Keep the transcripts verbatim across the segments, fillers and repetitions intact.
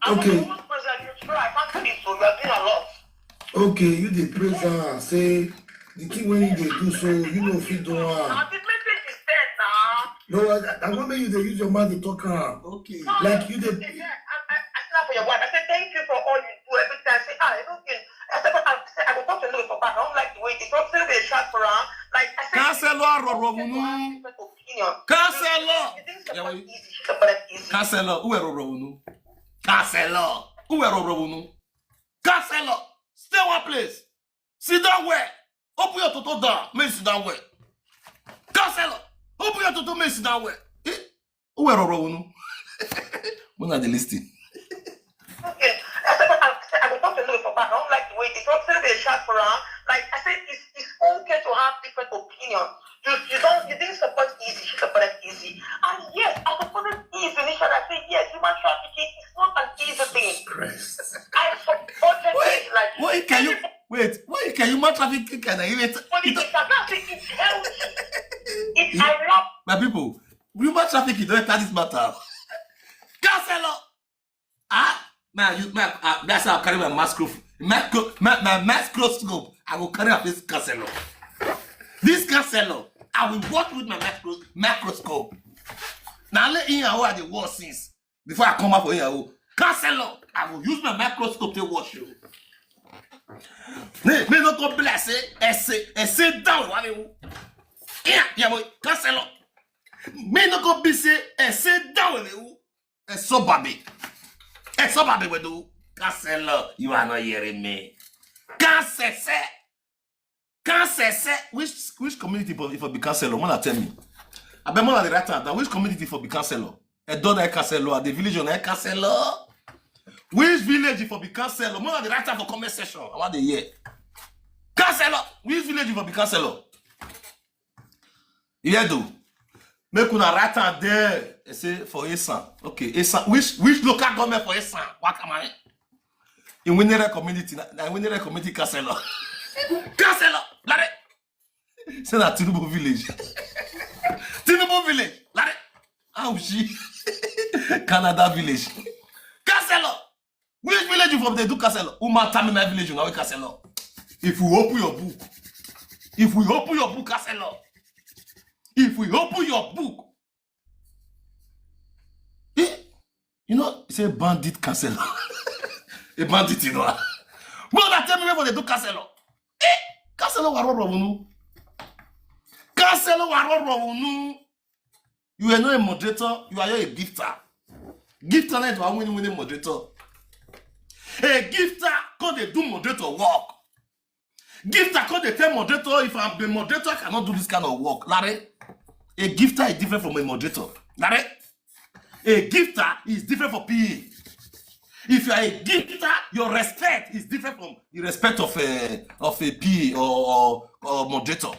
I'm okay. Not the one person you try. I can't do this, so you are doing a lot. Okay, you dey praise her, say the thing when you dey do so, you know if you do her. Now, the message is there now. No, I, I want make you dey use your mouth to talk am. Okay. No, like you dey. I, I, I stand for your wife. I say thank you for all you do every time. Say, ah, I don't think. I said, but I said, I go talk to you for back. I don't like the way this one still dey shout for her. Like I said, Cancel her, Roro, you know. Different opinion. Cancel her. You think support easy, she support easy. Cancel her. Who are Roro, no? Cancel her. Who are Roro, no? Cancel her. Stay one place. Sit down well. Open your toto down. Make you sit down well. Cancel her. Open your toto, make you sit down well. Eh? Who were Roro, no? When are they listening? Okay. I said, but I, I go talk to you for back. I don't like the way this one still dey shout for her. Like I said, it's, it's okay to have different opinion. You, you don't, you didn't support easy. She supported easy. And yes, I supported easy initially. I said, yes, human trafficking is not an easy thing. Christ. I supported Wait, it like wait, can you wait? Wait, can you human trafficking? Can I even? But it is about it. It's healthy. It's I love My people, human trafficking don't enter this matter. Cancel her. Ah, man, you man, ah, that's how I carry my micro, micro my, my microscope. I will carry up this Cancel her. This Cancel her, I will watch with my micro, microscope. Now let in how I dey watch since before I come out for here. Oh, Cancel her, I will use my microscope to watch you. Me, me no go be like say, I say, I say down. What you? Yeah, yeah, boy, Cancel her. Me no go be say, I say down. Ẹ sọ bàbí. Ẹ sọ bàbí we do. Cancel her. You are not hearing me. Cancel, sir. Cancel, sir. Which, which community for, for be Cancel her? Wanna tell me? I bet more than the right time. Which community for be Cancel her? I don't like Cancel her. The village on Cancel her. Which village for be Cancel her? More than the right time for comment section. I want to hear. Cancel her. Which village for be Cancel her? You hear do? Make una write am there. I say for Esan. Okay, Esan. Which, which local government for Esan? What am I? In Winere community, na, na Winere community Cancel her. Cancel her. Lare. Say na Tinubu village. Tinubu village. Lare. How she? Canada village. Cancel her. Which village you from dey do Cancel her? Uma tell me my village, una wey Cancel her. If we open your book, if we open your book, Cancel her. If we open your book, eh, you know, say bandit Cancel her. A bandit, you know. Well, that tell me where they do Cancel her. Eh, Cancel her, waro unu. Cancel her, waro unu. You are not a moderator, you are not a gifter. Gifter na win win moderator. A gifter come dey do moderator work. Gifter come dey tell moderator, if I'm the moderator, I cannot do this kind of work. Larry, a gifter is different from a moderator. Larry, a gifter is different from P A. If you are a gifter, your respect is different from the respect of a, of a P A or, or, or moderator.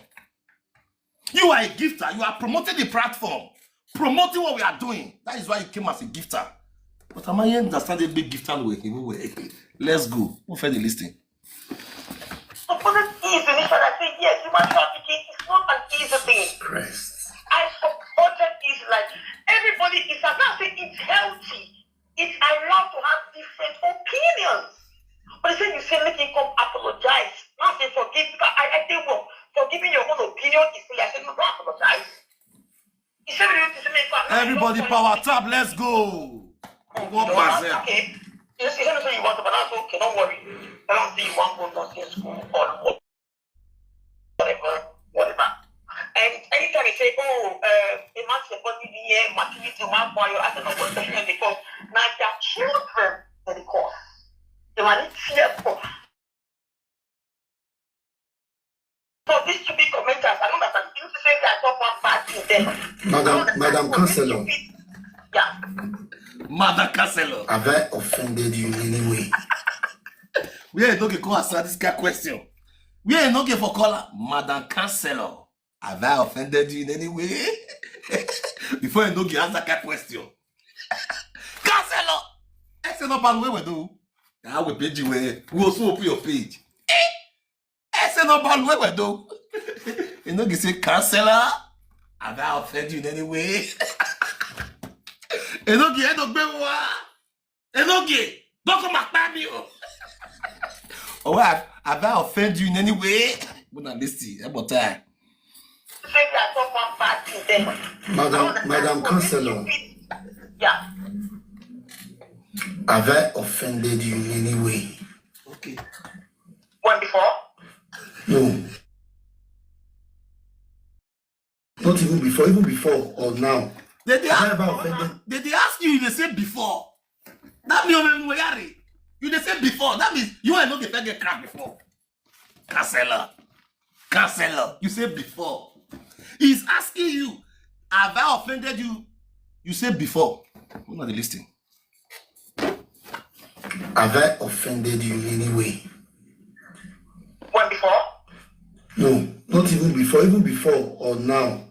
You are a gifter. You are promoting the platform, promoting what we are doing. That is why you came as a gifter. But am I understand a big gifter way? Let's go. Who fed the listing? Supposed easy initially. I say yes, human trafficking is not an easy thing. Christ. I supported it. Like, everybody is now say it's healthy. It's allowed to have different opinions. But he said, you say, make him come apologize. Now say, forgive. Because I, I think, well, forgiving your own opinion is still, I said, no, don't apologize. He said, you to make Everybody power tap, let's go. What was that? Okay. You see, everything you want, but that's okay. Don't worry. I don't see you want go nursing school or what- whatever, whatever. And anytime you say, oh, uh, a man support me here, maternity, man for you, I don't know what to say because now their children are the cause. They might need fear for. So these stupid commenters, I don't understand. You say they are talking about bad things there. Madam, Madam Councillor. Yeah. Madam Councillor. Have I offended you in any way? Where you no get call answer this kind question? Where you no get for caller? Madam Councillor, have I offended you in any way? Before you no get answer that question. Councillor! I say no bad way we do. I will page you where we also open your page. Eh? I say no bad way we do. You know, you say, Councillor, have I offended you in any way? You know, you end up being Enoge, don't come back by me. Oh. Oh, have, have I offended you in any way? When I listen, about time. Say that someone bad thing there. Madam, Madam Counselor, Yeah. Have I offended you in any way? Okay. When before? No. Not even before, even before or now. They, they, Have I ask, ever offended? they, they ask you, they say before. That means when we are, you they say before. That means you are not the first get crack before. Counselor. Counselor. You say before. He's asking you, have I offended you? You say before. Who not the listing? Have I offended you in any way? When before? No, not even before, even before or now.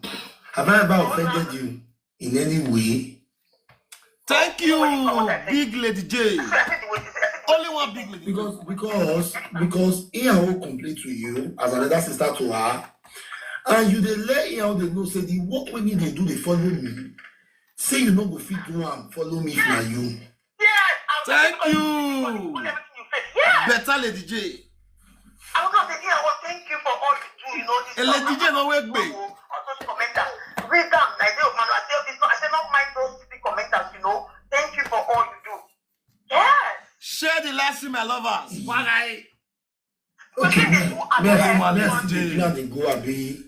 Have I ever offended you in any way? Thank you, big lady J. I said the way this. I said the way Only one big lady. Because because because Iyawo complain to you as another sister to her, and you dey let Iyawo dey know say the work wey me dey do dey follow me. Say you no go fit do am, follow me if na you. Yes. I'm Thank sorry you. for everything you said. Yes. Better lady J. I was gonna say, yeah, well, thank you for all you do. You know, this A lady J no wake me. All those commenters. Read them. I say, oh, man, I say, this, I say, not mind those stupid commenters. You know, thank you for all you do. Yes. Share the live stream, my lovers. Why? Okay, me, me, I Woman me, is I still dey J. plan dey go abi.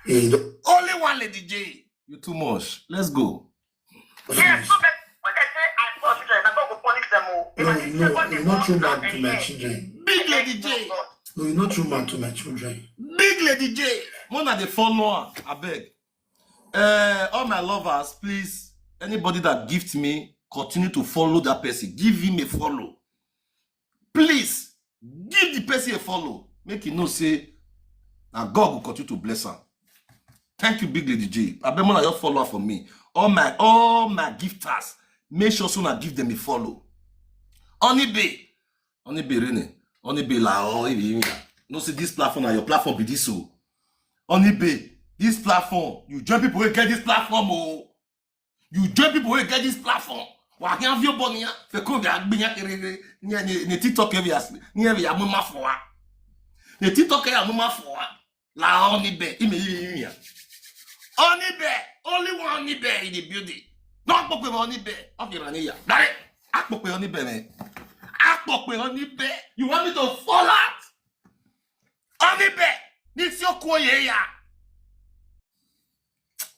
Eh, the- Only one lady J. You too much. Let's go. Yes. So that when they say I saw children, I go punish them. Oh, if No, I did no, second you the not one throw that mad to I my hear, children. Big lady J. No, you not throw mad to my children. Big lady J. Mona dey follow am. I beg. Uh, all my lovers, please. Anybody that gift me, continue to follow that person. Give him a follow. Please give the person a follow. Make you know say now God will continue to bless am. Thank you, big lady J. I beg Mona, your follower for me. All my all my gifters, make sure so now give them a follow. Onibe, Onibe Rene, Onibe la oh, if you no see this platform, now your platform be this so. Onibe, this platform, you join people who get this platform oh. You join people who get this platform. Wa can have your bonnet. Fe ko ga gbinya kerere. Ni ni ni TikTok every as ni every amuma for wa. Ni TikTok every amuma for wa. La Onibe, ime ime ime. Onibe, only one Onibe in the building. No akpokpe Onibe. Of your aniya. Dare. Akpokpe Onibe me. Akpokpe Onibe. You want me to fall out? Onibe. Ni si okoye ya.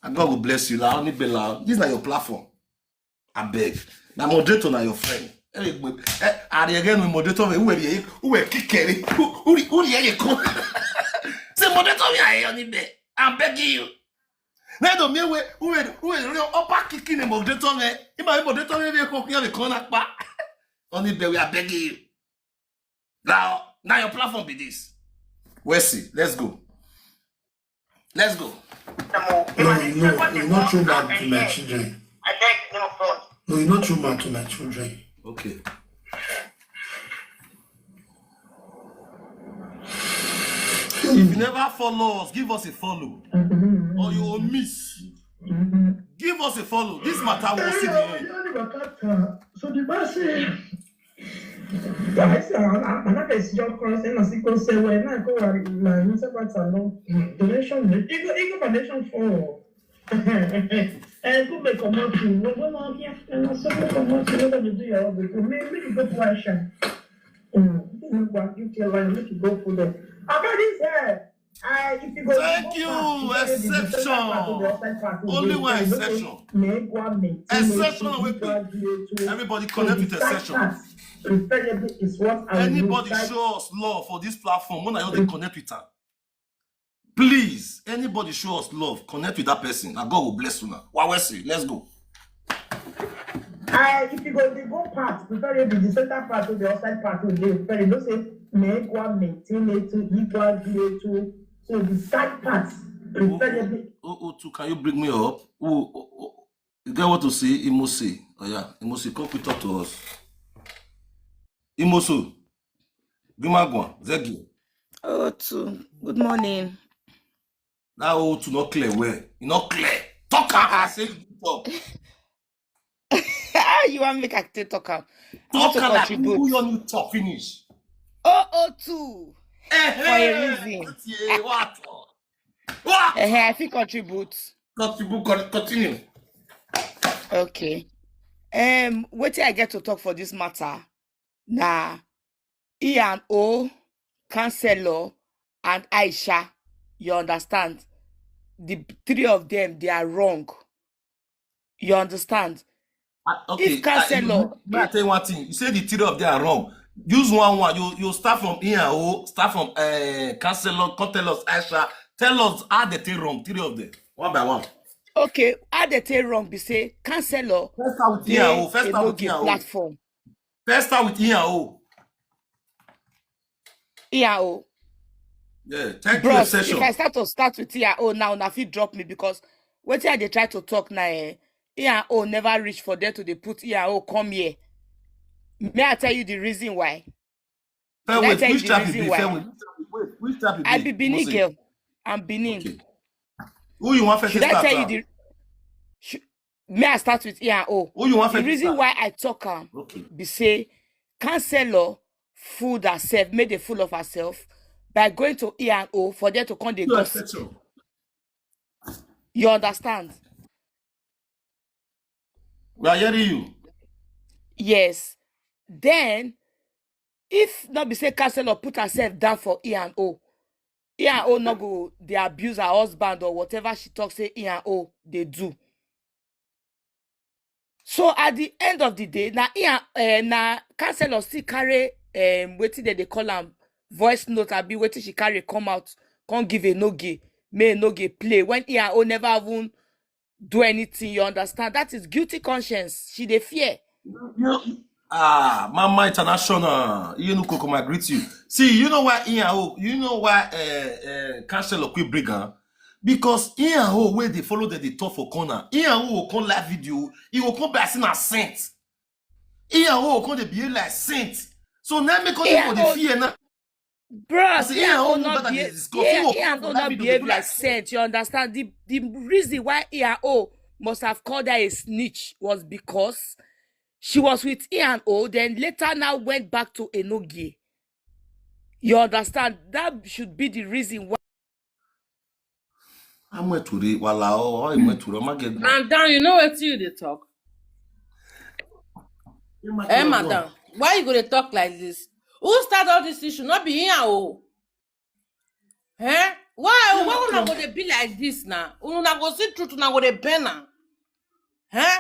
And God will bless you. La Onibe la. This is not your platform. I beg. Now moderator na your friend. Eh, eh, are you again with moderator? Who were you? Who were kikere? Who who who are you come? Say moderator, we are Onibe. I'm begging you. Now the mere way who were who were real upper kicking the moderator me. If my moderator me we come here the corner pa. Onibe, we are begging you. Now now your platform be this. Wesley, let's go. Let's go. Them, oh, if No, I did no, second you the not one throw that mad I to my hear, children. I beg the name of God. No, you not throw mad to my children. Okay. If you never follow us, give us a follow. Or you will miss. Give us a follow. This matter will see the end. So the man say, guys, another is your cross and as he go say, well, now go and like, you say, what's a no donation? You go, you go donation for. And go make a month. We go now here and so make a month. You know that you do your own. Maybe you go to Aisha. Mm. You go and give your line. Make you go for them. About this here. Thank you, exception. Only one exception. Exception wey dey. Everybody connect with exception. Anybody show us love for this platform, una just dey connect with am. Please, anybody show us love, connect with that person, and God will bless una. Wawesi, let's go. I, if you go, they go part, preferably the center part or the outside part, or they prefer, you know, say, me equal, me, team A two, equal, D A two. So the side part, preferably. Oh, oh, two, can you bring me up? Oh, oh, oh. You get what to say? Imose. Oh, yeah. Imose, come quick talk to us. Imoso. Gimagwan. Zegi. Oh, two. Good morning. That oh, two not clear well. E not clear. Talk am, I say you talk. You want make I take talk am? Talk like who you talk finish. Oh oh two. Eh, For a reason. What? What? Eh, I fit contribute. Contribute. Continue. Okay. Um, wetin I get to talk for this matter? Na E and O, Counselor, and Aisha. You understand? The three of them, they are wrong. You understand? Uh, okay, If Counselor, uh, you, may I tell you one thing? You say the three of them are wrong. Use one one. You you start from E and O, start from uh, Counselor, come tell us Aisha. Tell us how they take wrong, three of them, one by one. Okay, how they take wrong? Be say Counselor. First start with E and O. First start with E and O. Platform. First start with E and O. E and O. Yeah, thank you. Bros, if I start to start with E and O now, una fit drop me because wetin I dey try to talk now, eh, E and O never reach for there to dey put E and O come here. May I tell you the reason why? Wait, which type you be? Wait, which type you be? I be Benin girl. I'm Benin. Okay. Who you want first? Should I tell you the? Should, may I start with E and O? Who you want first? The reason why I talk am be say Counselor fool herself, made a fool of herself by going to E and O for there to come dey gossip. You understand? We are hearing you. Yes. Then, if not be say Counselor put herself down for E and O, E and O no go dey abuse her husband or whatever she talk say E and O dey do. So at the end of the day, na E and, uh, na Counselor still carry um, wetin dem dey call am voice note, abi wetin she carry come out, come give Enogie, make Enogie play when E and O never even do anything. You understand? That is guilty conscience. She dey fear. You, ah, Mama International, you know, Coco, I greet you. See, you know why E and O, you know why uh, uh, Counselor quick bring am? Because E and O wey dey follow dem dey talk for corner, E and O go come live video, e go come be as if na saint. E and O go come dey behave like saint. So now make all people dey fear now. Bros, E and O no behave like saint. You understand? The the reason why E and O must have called her a snitch was because she was with E and O, then later now went back to Enogie. You understand? That should be the reason why. I'm wet today. Wala, oh, I'm wet today. I'm get. Madam, you know what you dey talk? Eh, madam, why you gonna talk like this? Who start all this issue? Not be here, oh. Eh? Why? Why una go dey be like this now? Una go see truth, una go dey bend now. Eh?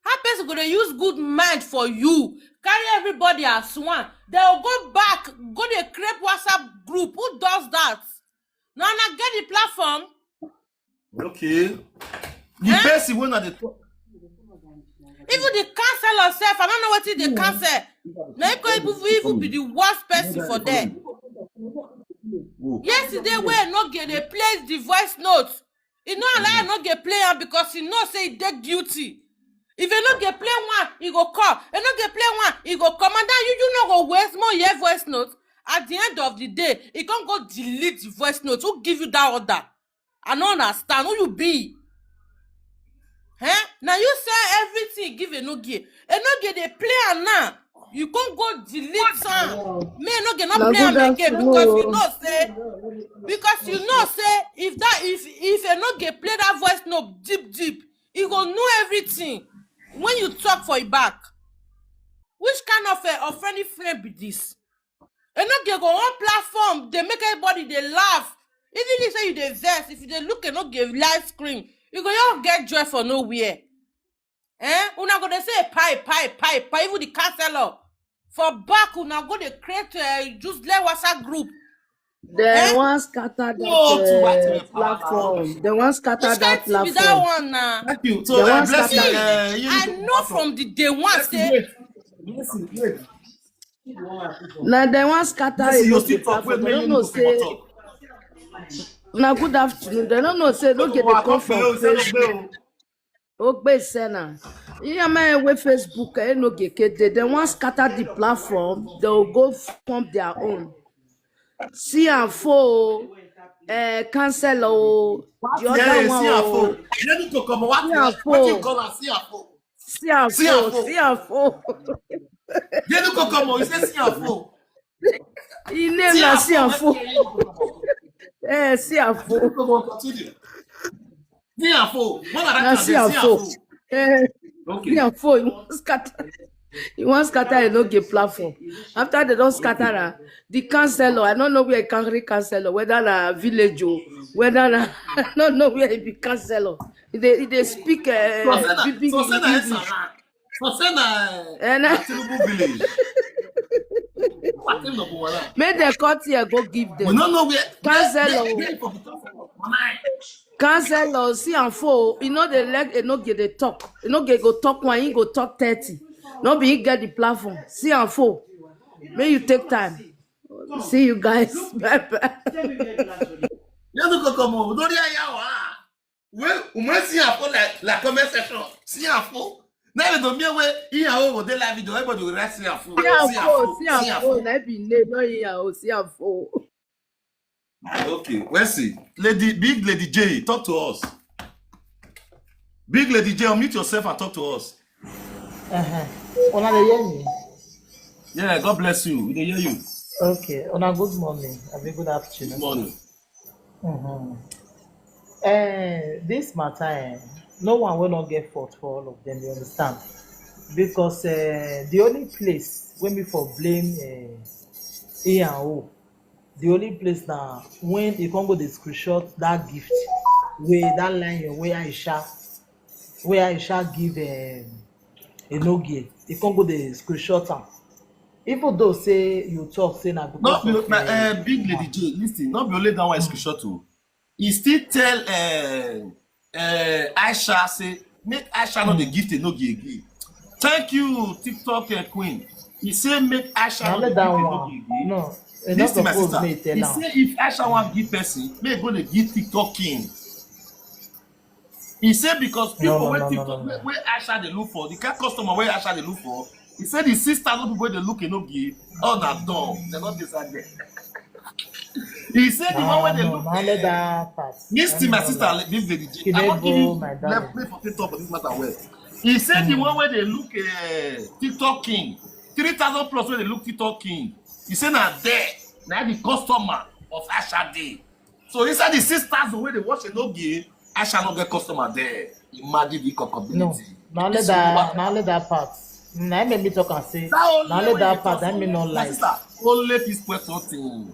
How person go dey use good mind for you? Carry everybody as one. They will go back, go dey create WhatsApp group. Who does that? Now una get the platform. Okay. The person wey una dey talk. Even the Counselor sef, I don't know wetin dey cancel. Na him go even even be the worst person for there. Yesterday wey Enogie dey play the voice note, e no allow Enogie play am because e know say e dey guilty. If Enogie play one, e go call. Enogie play one, e go call. Madam, you you no go waste more year voice note. At the end of the day, e come go delete the voice note. Who give you that order? I no understand who you be. Eh? Now you say everything give Enogie. Enogie dey play am now. You come go delete am. Make Enogie not play am again because you know say because you know say if that if if Enogie play that voice note deep deep, e go know everything. When you talk for e back, which kind of a offending friend be this? Enogie go on platform, they make everybody dey laugh. Even if say you dey vex, if you dey look Enogie live screen, you go just get joy for nowhere. Eh? Una go dey say pie, pie, pie, pie. Even the Counselor for back, una go dey create uh, just let WhatsApp group. They eh? Wan scatter that uh, platform. They wan scatter that platform. That one now. Thank you. So uh, bless you. Uh, you I know from the day one say. Na dem wan scatter Enogie platform. Dem no know say na good afternoon. Dem no know say Enogie dey come from Facebook. Ogbe Sena. Iyama wey Facebook Enogie kede. Dem wan scatter the platform. Dem go form their own. See am fo, eh, Counselor o. The other one o. See am fo. See am See am four, four. See am four. They look come on. You say see am four. Him name na see am four. Eh, see am four. Come on, continue. See am four. One of Na that see can am say see am four. four. Eh, Okay. see am four. You wan scatter. You wan scatter Enogie platform. After they don scatter am, the counselor, I no know where he carry counselor, whether na village o, whether na I no know where he be counselor. He dey he dey speak So say uh, na big big so say na English. Esara. So say na Eh, na- na Tinubu village. What thing no go wala? Make dem cut here go give We them. no know where Counselor. where, where for the counselor. Counselor, see am four. You know they let Enogie dey talk. Enogie go talk one, he go talk thirty. No be he get the platform. See am four. May you take time. See you guys. Bye bye. You no go come on. Don't hear ya wa. Well, we might see am four like like comment section. See am four. Now you don't be away. Here I will dey live video. Everybody will write see am four. See am See am four. four. See am See am four. four. Na be name, no hear o. See am four. Okay, let's see. Lady, big Lady J, talk to us. Big Lady J, unmute yourself and talk to us. Uh-huh. Una dey hear me? Yeah, God bless you. We dey hear you. Okay. Una good morning. Abi good Good afternoon. Morning. Mm-hmm. Eh, this matter, eh, no one will not get fault for all of them. You understand? Because uh, the only place when we for blame uh, A and O, the only place now when you can go the screenshot that gift, where that line, where Aisha, where Aisha give um, Enogie, you can go the screenshot am. Even though say you talk say na Not because be of na uh, uh, big Lady J. Listen, not be only that one screenshot o. He still tell uh, uh, Aisha say make Aisha not the gift Enogie again. Thank you, TikTok uh, queen. He say make Aisha na not only the that gift one. Enogie again. No, e no Listen, my suppose sister. make e tell He am. say if Aisha wan give person, make go dey give TikTok king. He say because No, people no, wey no, no, TikTok no, wey no. wey Aisha dey look for, the kind customer wey Aisha dey look for, he say the sister no people wey dey look Enogie, all na dumb. Dem no dey inside there. He say the one wey No, dey no, look na only eh, that part. This Let thing, me my not sister, lie. big Lady J. She I dey wan give go, you my left darling. play for TikTok for this matter well. He said the one where they look uh, TikTok king, three thousand plus where they look TikTok king. He said na there, na the customer of Aisha dey. So inside the six thousand where they watch Enogie, Aisha no get customer there. Imagine the No, cockability. na only This woman that, na only that part. Na im make me talk and say, That only na only when you that part. talk, Let me not my lie. sister, only this question thing.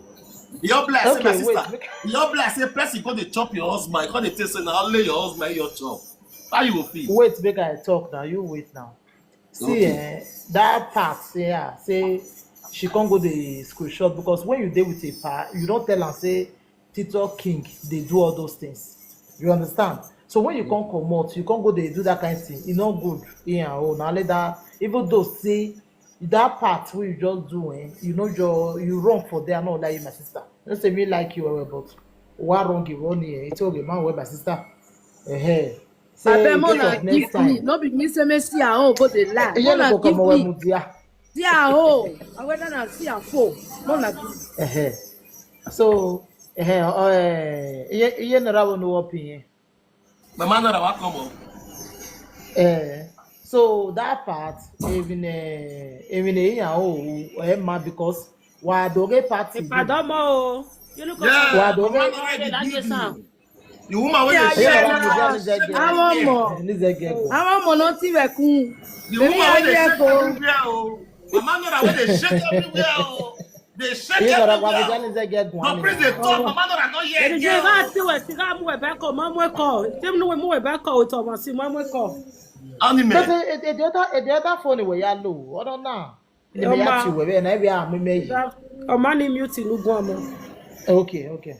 Your bless, my Okay, wait, sister. make, Your bless, say person go dey chop your husband. You go dey tell say na only your husband your chop. How you go feel? wait, make I talk now. You wait now. See, Okay. Eh, that part, yeah, say she can't go the screenshot because when you dey with a pa, you don't tell am say TikTok king dey do all those things. You understand? So when you can't come out, you can't go dey do that kind of thing. E no good. Yeah, oh, now let that. Even though say that part wey you just do, eh, you know you you wrong for there. No lie, my sister. You know say me like you well, but why wrong you run here? It's okay, man. Well, my sister. Eh, eh. Say Abeg, make get una up next give me. time. No be me say make see her own go dey lie. Make Iye una no go give come away me mudia. See her own. And whether na see her phone. Make una give me. Eh, eh. So, eh, eh, iye iye no rawo no up here. Mama Nora, wa come up. Eh, so that part, even eh, even eh, yeah, oh, eh, ma because wa doge party. Ìpàdánmọ́ o. You look Yeah, Wa Mama doge. Nora, That the is big sound. The woman wey Yeah, dey Yeah, share that that is one. that is Àwọn ọmọ. This is a girl. Àwọn ọmọ náà ti rẹ̀ kún. The Èmi woman á wey dey yẹ shake kó. Everywhere o. Mama Nora wey dey shake everywhere o. Dey shake Iye no everywhere. That is a girl. The priest dey talk. Mama Nora no hear Èdè again bá o. tí wẹ̀ tí ká mú ẹ̀ bá kọ̀ mọ́ mú ẹ̀ kọ̀. Tí mú ẹ̀ mú ẹ̀ bá kọ̀ ò tọ̀ wọ́n sí mọ́ mú ẹ̀ kọ̀. Anime. Because eh, eh, the other eh, the other phone we are low. Hold on now. Let me Ọmọ. ask you where na we are me me. Ọmọ ní mute inú gun ọmọ. Okay, okay.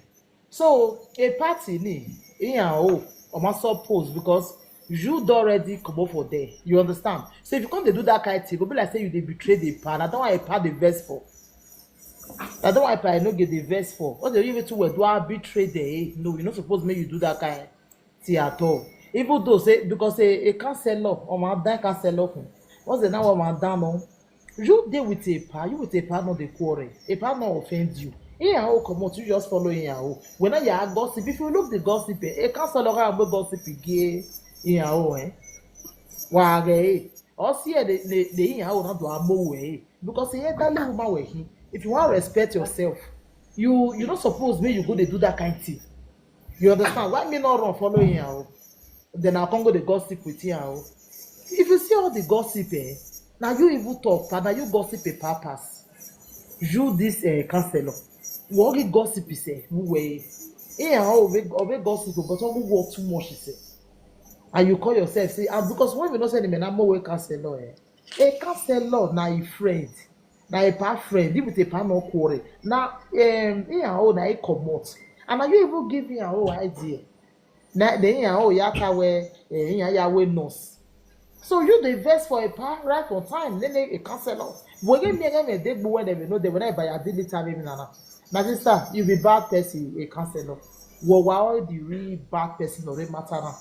So a party ni iyan o o ma suppose because you don already comot for there. You understand? So if you come dey do that kind thing, go be like say you dey betray the pa. Na that one a pa dey vex for. Na that one a pa no get the vex for. What dey even too well do I betray the eh? No, you no suppose make you do that kind thing at all. Even though say because a, a counselor or my dad counselor kun. What's the name of my dad no? You dey with a pa, you with a pa no dey quarrel. A pa no offend you. Iyan o comot, you just follow iyan o. When you are gossip, if you look the gossip, eh, a counselor can go gossip again. Iyan o eh. Wage. Or see eh, the the the in how na do amo we. Because he elderly woman we he. If you want respect yourself, you you not supposed me you go dey do that kind thing. You understand? Why me not run follow him? Oh? Then I can't go the gossip with him. Oh? If you see all the gossip, eh, now you even talk, but now you gossip a purpose. You this uh, counselor. We only gossip is eh, who way. Eh, how we we gossip, but all who work too much is eh. And you call yourself say, and because when we not say the men are more counselor, eh, a counselor na a friend, na a pa friend, even with a pa no quarrel. Now, um, yeah, oh, na a commot. And are you even giving your whole idea? Na the in oh yaka we eh in ya we nurse. So you dey vex for a pa right on time, then they cancel out. When you make them a dead boy when they know they when I buy a daily time even now. My sister, you be bad person, a counselor. Well, why all the real bad person or a matter now?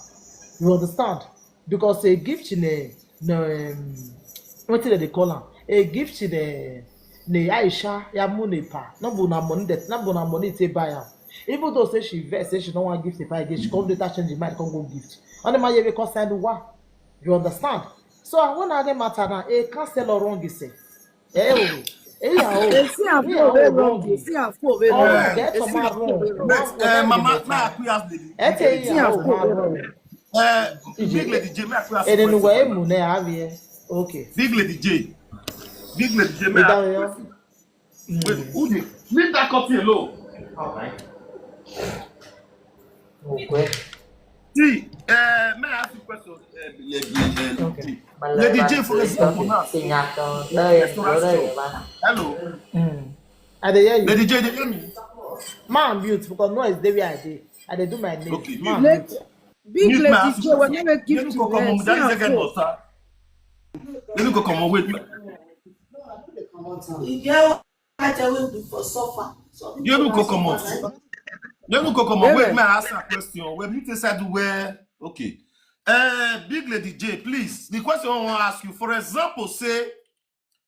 You understand? Because a gift in a no um, what did they call her? A gift in a ne Aisha ya money pa. No bona money that no bona money to buy her. Even though say she vex, say she don't want gift if I get, she come later change the mind, come go gift. And the man you call send wa. You understand? So I want to get matter now. A counselor wrong is say. Eh, oh, eh, yeah, oh. Eh, see am for very wrong. See am for very wrong. Get some man wrong. But uh, Mama, may I quick ask lady? Eh, tell you, oh, man wrong. Uh, big lady J, may I quick ask a question? Okay. Big lady J. Big lady J, may I ask a question? Wait, who dey leave that copy alone? Okay. See, uh, may I ask you a question? Uh, lady, uh, okay. Lady J, for example, now. Hello. Mm. I dey hear you. Lady J, dey hear me? Man, beautiful, because noise dey where I dey. I dey do my name. Okay, man, beautiful. Big lady J, when you give to her, see am for. Let me go come on, wait. You get Let me go come on. Let me go come on. Wait, may I ask a question? Wait, me decide where. Okay. Uh, big lady J, please. The question I want to ask you, for example, say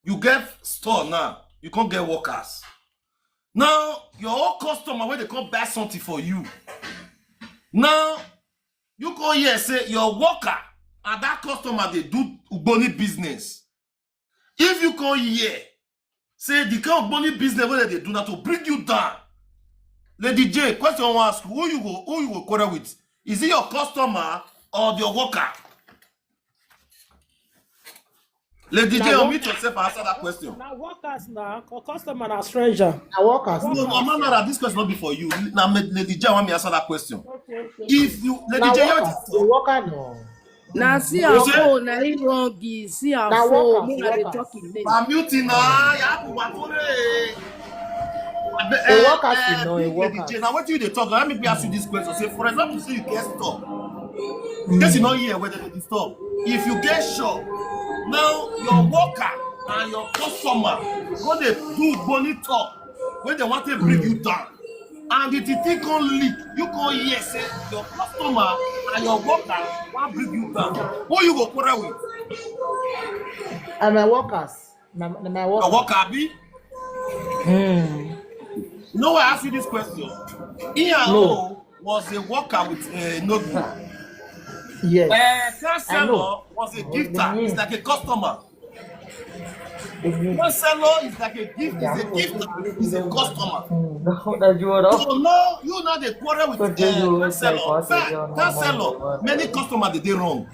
you get store now, you can't get workers. Now, your own customer when they come buy something for you. Now, you go here say your worker and that customer they do ugboni business. If you come here, say the kind of money business wey dem dey do na to bring you down. Lady J, question I wan ask you, who you go who you go quarrel with? Is it your customer or your worker? Lady J, unmute yourself and answer that question. Na workers na, or customer na stranger. Na workers. No, no, no, no, this question no be for you. Na Lady J wan me answer that question. Okay, okay. If you, Lady J, you worker no. Na see am phone, na him wrong is see am phone. Make I dey talk him name. Unmute na, ya bu wa tore. A worker, no, a worker. Now wetin you dey talk? Let me ask you this question. Say, for example, say you get store. In case you no hear whether they disturb. If you get shop, now your worker and your customer go dey do money talk when they want to bring you down. And the thing come leak, you come hear say your customer and your worker wan bring you down. Who you go quarrel with? And my workers. Na, na my worker. Your worker, abi? Hmm. You know why I ask you this question? He and O was a worker with uh, Nobu. Yes. Uh, counselor was a gifter. It's like a customer. Counselor is like a gift, is a gift, is a customer. So now you now dey quarrel with uh, counselor. Counselor, many customers they dey wrong.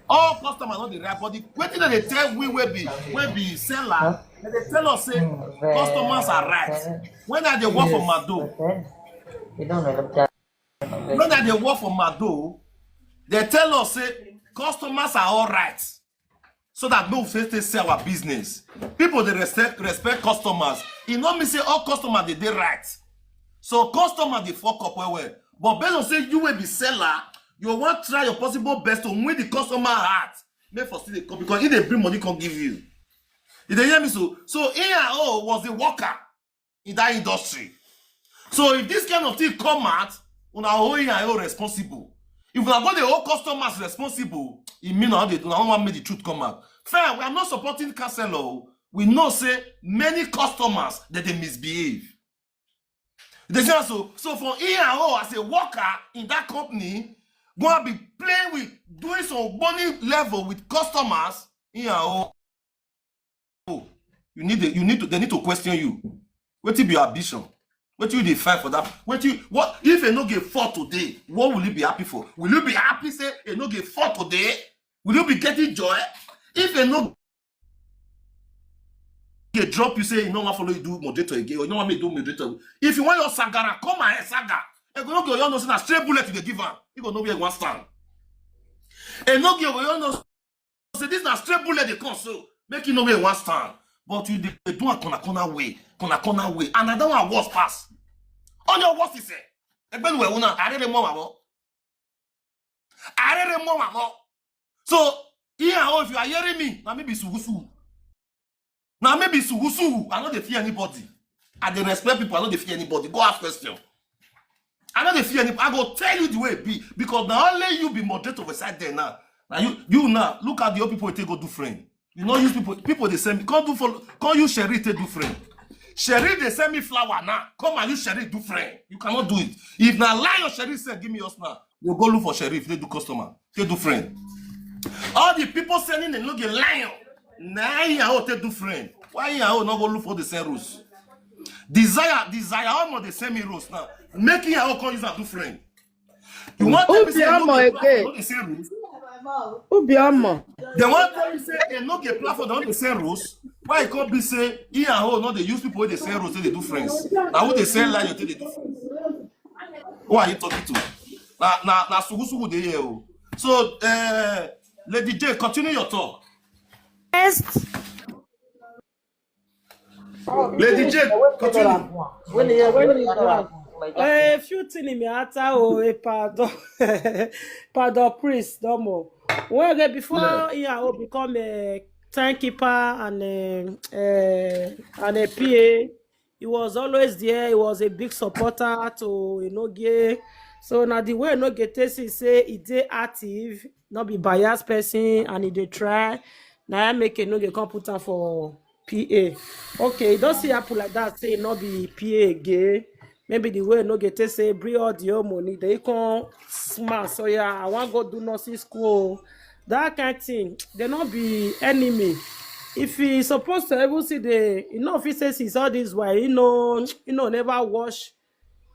All customers no dey right, but the wetin dem dey tell we wey be wey be seller, dem dey tell us say customers are right. When I dey work for Mado, when I dey work for Mado, they tell us say customers are all right. So that no fit take sell our business. People dey respect respect customers. E no mean say all customers dey dey right. So customers dey fuck up well well. But based on say you wey be seller, you wan try your possible best to win the customer heart. Make for still dey come because e dey bring money come give you. You dey hear me so? So he and O was a worker in that industry. So if this kind of thing come out, una hold him and O responsible. If una go dey hold customers responsible, e mean una dey una wan make the truth come out. Fine, we are not supporting counselor. We know say many customers that they misbehave. They say so so for he and O as a worker in that company, go and be playing with doing some money level with customers in your own. You need a, you need to, they need to question you. What be your ambition? What you dey fight for that? What you what if Enogie fall today? What will you be happy for? Will you be happy say Enogie fall today? Will you be getting joy? If Enogie drop you, say you no wan follow you do moderator again, or you no wan make do moderator. If you want your sagara, come ahead, saga. Enogie, you know say na straight bullet you dey give am. You go know where you wan stand. Enogie, you know say this na straight bullet dey come, so make you know where you wan stand. But you dey do a corner corner way, corner corner way. And another one worse pass. On your worst is eh. Egbenuwe una, arere mo mamo. Arere mo mamo. So, here, oh, if you are hearing me, now maybe sugusu. Now maybe sugusu. I no dey fear anybody. I dey respect people. I no dey fear anybody. Go ask question. I no dey fear anybody. I go tell you the way it be, because na only you be moderator for side there now. Now you you now look at the old people take go do friend. You no use people. People dey send me come do follow. Come use Sherry take do friend. Sherry dey send me flower now. Come and use Sherry do friend. You cannot do it. If na lion Sherry send give me yours now, you go look for Sherry if they do customer, they do friend. All the people sending Enogie lion. Na Iyawo take do friend. Why Iyawo no go look for the same rules? Desire, desire, almost the same rules now. Make Iyawo come use am do friend. You want to be say Enogie black, again. Not the same rules. Obioma. They want to say Enogie platform not the same rules. Why it can't be say Iyawo not they use people with the same rules, they do friends. Now who they sell lion till they do friends? Who are you talking to? Now now now sugu sugu dey here. Oh. So uh, Lady J, continue your talk. Next. Lady J, continue. A few things in my heart, oh, eh, pardon, pardon, priest, no more. Well, okay, before yeah. He I will become a timekeeper and a, a, and a P A, he was always there. He was a big supporter to Enogie. So now the way Enogie takes it, say he dey active, not be biased person, and he dey try. Now I make Enogie come put am for P A. Okay, e don see happen like that, say no be P A again. Maybe the way no get take say bring all the whole money, they come smart. So yeah, I want go do nursing school. That kind of thing, they not be enemy. If he supposed to even see the, you know, if he says he's all this way, you know, you know, never wash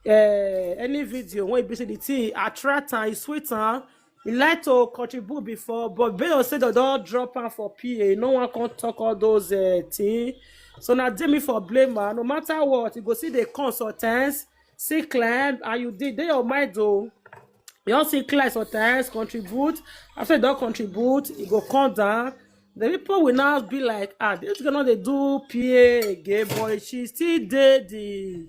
uh, any video when you see the thing attract and e sweet am. He like to contribute before, but Bayo say they don't drop am for P A. No one can talk all those uh, things. So now Demi for blame man. No matter what, you go see the consultants, see climb, and you did they your mind though. You don't see climb sometimes contribute. After you don't contribute, it go come down. The people will now be like, ah, this girl not they do P A again, but she still did the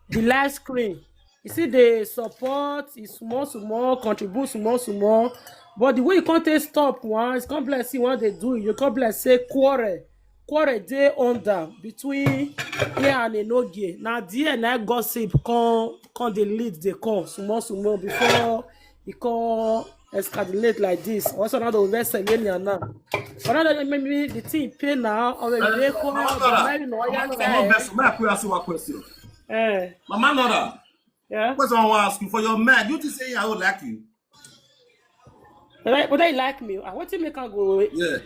the live screen. You see, they support, it's small, small, contribute, small, small. But the way you can't take stop once, come bless see what they do. You come bless say quarrel, quarrel day under between here and Enogie. Now there now gossip come come the lead they come small, small before he come escalate like this. Also, now the West Sahelian now. But now that maybe the thing pay now, or maybe they call Mama Nora, Mama Nora, no vex, may I quick ask you one question? Eh. Mama Nora, Yeah. Question I want to ask you for your man. You to say I would like you. Like, would they like me? I want to make her go Yeah.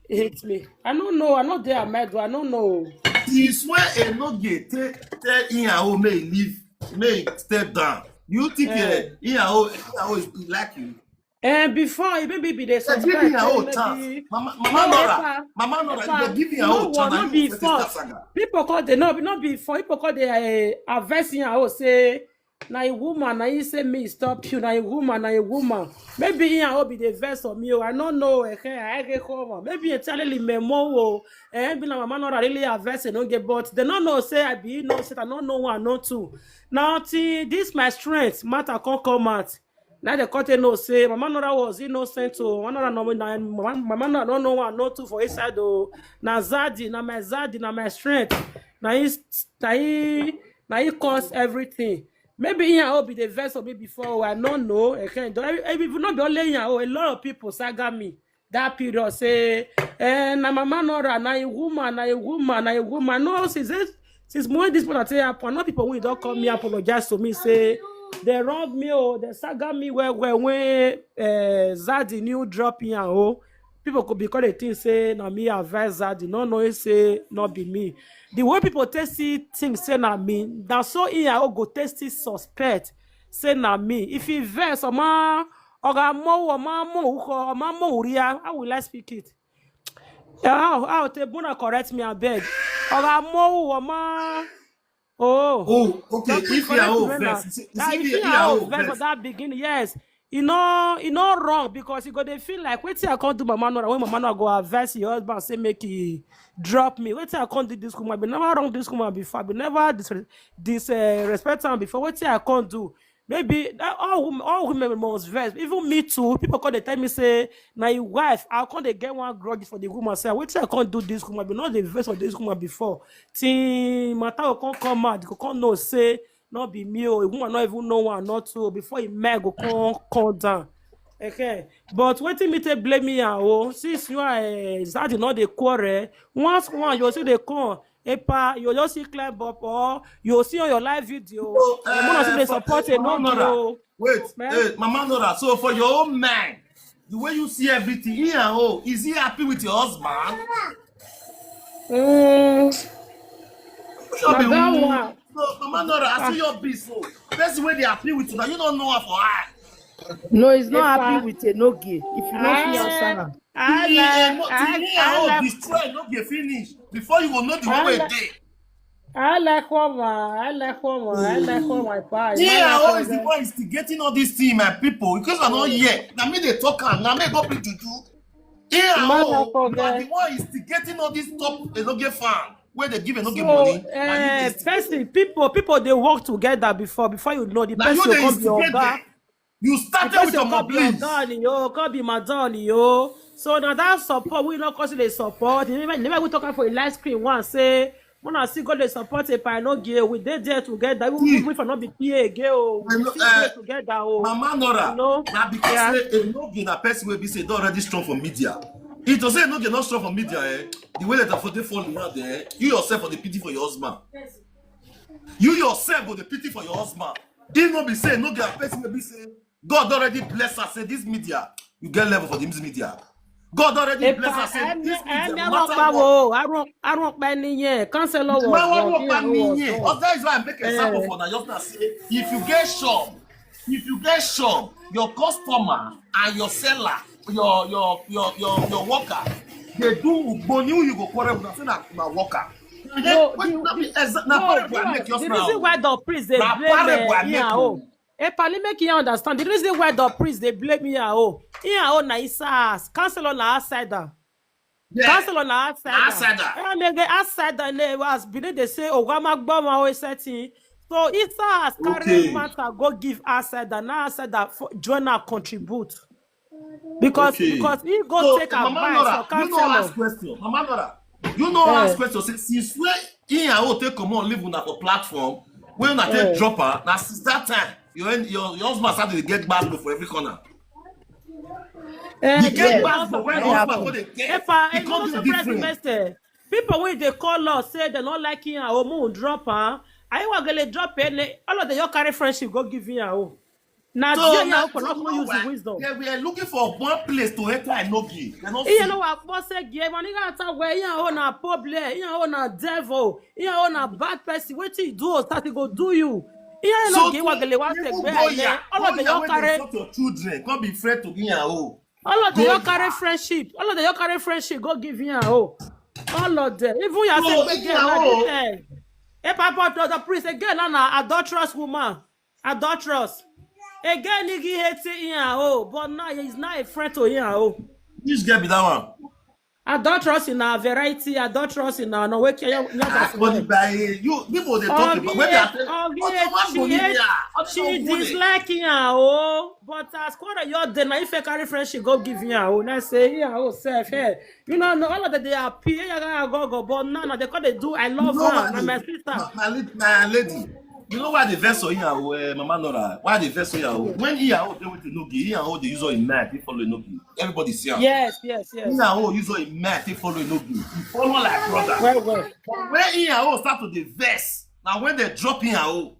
Hate me. I don't know. I know they are mad. I don't know. He swear a no gay tell tell Iyawo may leave, may step down. You think Eh. uh, Iyawo Iyawo is like you? And before he maybe be the They give suspect. Iyawo Maybe chance. Mama No, Mama Nora, Epa, Mama Nora, Epa, they give no Iyawo one, chance. no And be you set fault. that saga. People call they no, no be for people call they uh, averse in our say na a woman, na he say me stop you, na a woman, na a woman. Maybe he and be the verse of me. Oh, I don't know. Eh, eh, I get home. Maybe entirely me more. Oh, eh, be na mama not really a verse and don't get, but they don't know say I be innocent. I don't know one, not two. Now till this my strength matter can't come out. Now the court know say Mama Nora was innocent. Oh, Mama Nora no, na- Mama Mama Nora don't know one, not two for inside. Oh, na Zadi, na my Zadi, na my strength. Na he, na he, na he cause everything. Maybe he and be the verse of me before. Oh, I don't know. Again, don't- every- even not be only he and a lot of people saga me that period say, eh, na Mama Nora, na a woman, na a woman, na a woman. No, since this, since more this one I say happen, no people will don't come me apologize to me say They wrong me, oh, they saga me well, well, when, eh, Zaddy new drop here, oh. People could be called a thing say, "Na me advise Zaddy." No, no, he say, "No be me." The way people take see things say, "Na me," na so here, oh, go take see suspect, say, "Na me." If he vex, or ma, or ga mo, or ma mo, or ma mo, uria, how will I speak it? Yeah, how, how te buna correct me, I beg. Or ga mo, or ma, oh. Oh, okay. If you are all vex, you see, you That see, if if you you are are all vex for vex, that beginning, yes. You know, you know wrong because you go dey feel like, "Wetin I can't do, Mama Nora, when Mama Nora go advise your husband, say make he drop me. Wetin I can't do this woman, I be never wrong this woman before, I be never dis, dis uh, respect her before. Wetin I can't do." Maybe that all women, all women must vex. Even me too. People call, they tell me say, "Na your wife." I can't, they get one grudge for the woman. Say, "Wetin I can't do this woman, I be not the vex for this woman before." Till matter will come, come out, they go come know say, "No be me, oh, a woman not even know one, not two," before he might go come, come down. Okay. But wetin me take blame me, ah, oh, since you are, uh, Zaddy not the quarrel. Once one, you see they come, epa, you just see climb up, or you see on your live video. So, The woman see uh, they for, support uh, a no Mama Nora, oh. wait, Man. Hey, Mama Nora. So for your own mind, the way you see everything, here, oh, is he happy with your husband? Mm, Sure na be that who? One. So, Mama Nora, I see Ah, your be so. Person wey dey happy with you, now you don't know her for her. No, he's not happy epa. With Enogie. If you no fit answer I, am. I Till like, Eno, till I, me I and like, destroy no get finish. Before you go know the one I wey like, dey. I like woman. I like woman. I like woman. Epa, Me I and like who is the woman. One is still getting all this thing, my people. In case I not hear, now me they talk am. Now me go be juju. Me and Mother who, for you are the girl. One is still getting all this top Enogie fan where they give Enogie So, money. Now you they uh, still person, people, people they work together before, before you know the Now you person will they come be your instigate guy. them. You The started with person your will come be your please. guy, yo, come be my doll, yo. So now that support we not cause they support. You never, never we talking for a live screen one say, "When I see God they support a pie no give. We dey there together. We, we, See, we for not be P A again, oh. I We know, still there uh, together, oh." Mama You Nora, know? now because Yeah. say Enogie na person wey be say don already strong for media. It to say Enogie not strong for media, eh? The way that for dey fall around there, you yourself for the pity for your husband. You yourself go the pity for your husband. He no be say Enogie na person wey be say God already bless her. Say this media, you get level for this media. God already bless her. Epa, Say emi, this media, emi, no I matter won't what. I won't, I won't buy any year. Counselor was My one wrong. work Here by who me was here. wrong. That's why I make example Eh, for now. Just now say, if you get shop, if you get shop, your customer and your seller, your your your your, your worker, they do money you go quarrel with. Say na na worker. Then no, wait, the, na be the, exa- na no, parable I the, make just the reason now. Why the priest they Na blame parable I me, make yeah, o. Oh. Epa, let me make you understand. The reason why the priest they blame me, yeah, oh. Yeah, oh, na isa ass. Counselor na outsider. Yeah. Counselor na outsider. Outsider. Eh, me get outsider, and they was believe they say, "Oh, Wama Gboma, oh, setting." So isa ass carry Okay. Matter, go give outsider. Now outsider for, join and contribute. Because, Okay. because he go So, take Mama advice Nora, for you know counselor. Last question. Mama Nora, you know Eh, Last question. Say, since when he and O take comot leave una for platform, when una take eh. Drop her, na since that time, your, your, your husband start to dey get bad blow for every corner. Eh, He get eh, bad blow when eh, your husband eh, go dey get. Epa, He eh, you come know, do surprise me, different. Mister. People wey dey call us say they not like him, oh, mo drop her. I want to drop her. Ne, all of the your carry friendship go give him, oh. Now, So there you now, open so up, you no know use the why? wisdom. They were looking for one place to enter and no give. They not You see. Know what? Boss say, "Give money got a way. You own a problem. You own a devil. You own a bad person. What you do, start to go do you." You know, So give to what they want to even wear. go Ne, ya, all go of the ya your when they carry, insult your children, come be friend to me and oh. All of the Go your carry ya. Friendship. All of the your carry friendship. Go give you, oh. All of them. Even you are So saying, "Big in girl, now oh, this time." If I bought the priest again, now na adulterous woman. Adulterous. Again, nigga hating here, oh. But now he's not a friend to here, oh. This girl be that one. Adulterous in our variety, adulterous in our no wake your your Ah, but the by you people they talk about when they are saying, "Oh, the man go she leave hates, here. Oh, the she man go there." Disliking her, oh. But as quarter your day, now if I carry friend, she go give you, oh. And I say, "Yeah, oh, self, hey." You know, no, all of the day are P A, go, go, but no, no, they call they do. I You love know her, why na they, my sister. my, my, lady, my lady, you know why they vex for here, uh, Mama Nora? Why they vex for here? When here, oh, they with the no give, here, oh, they use all in mind, they follow no give. Everybody see am. Yes, yes, yes. Here, oh, use all in mind, they follow no give. You follow like brother. Well, well. But when here, oh, start to the vex, now when they drop here, oh,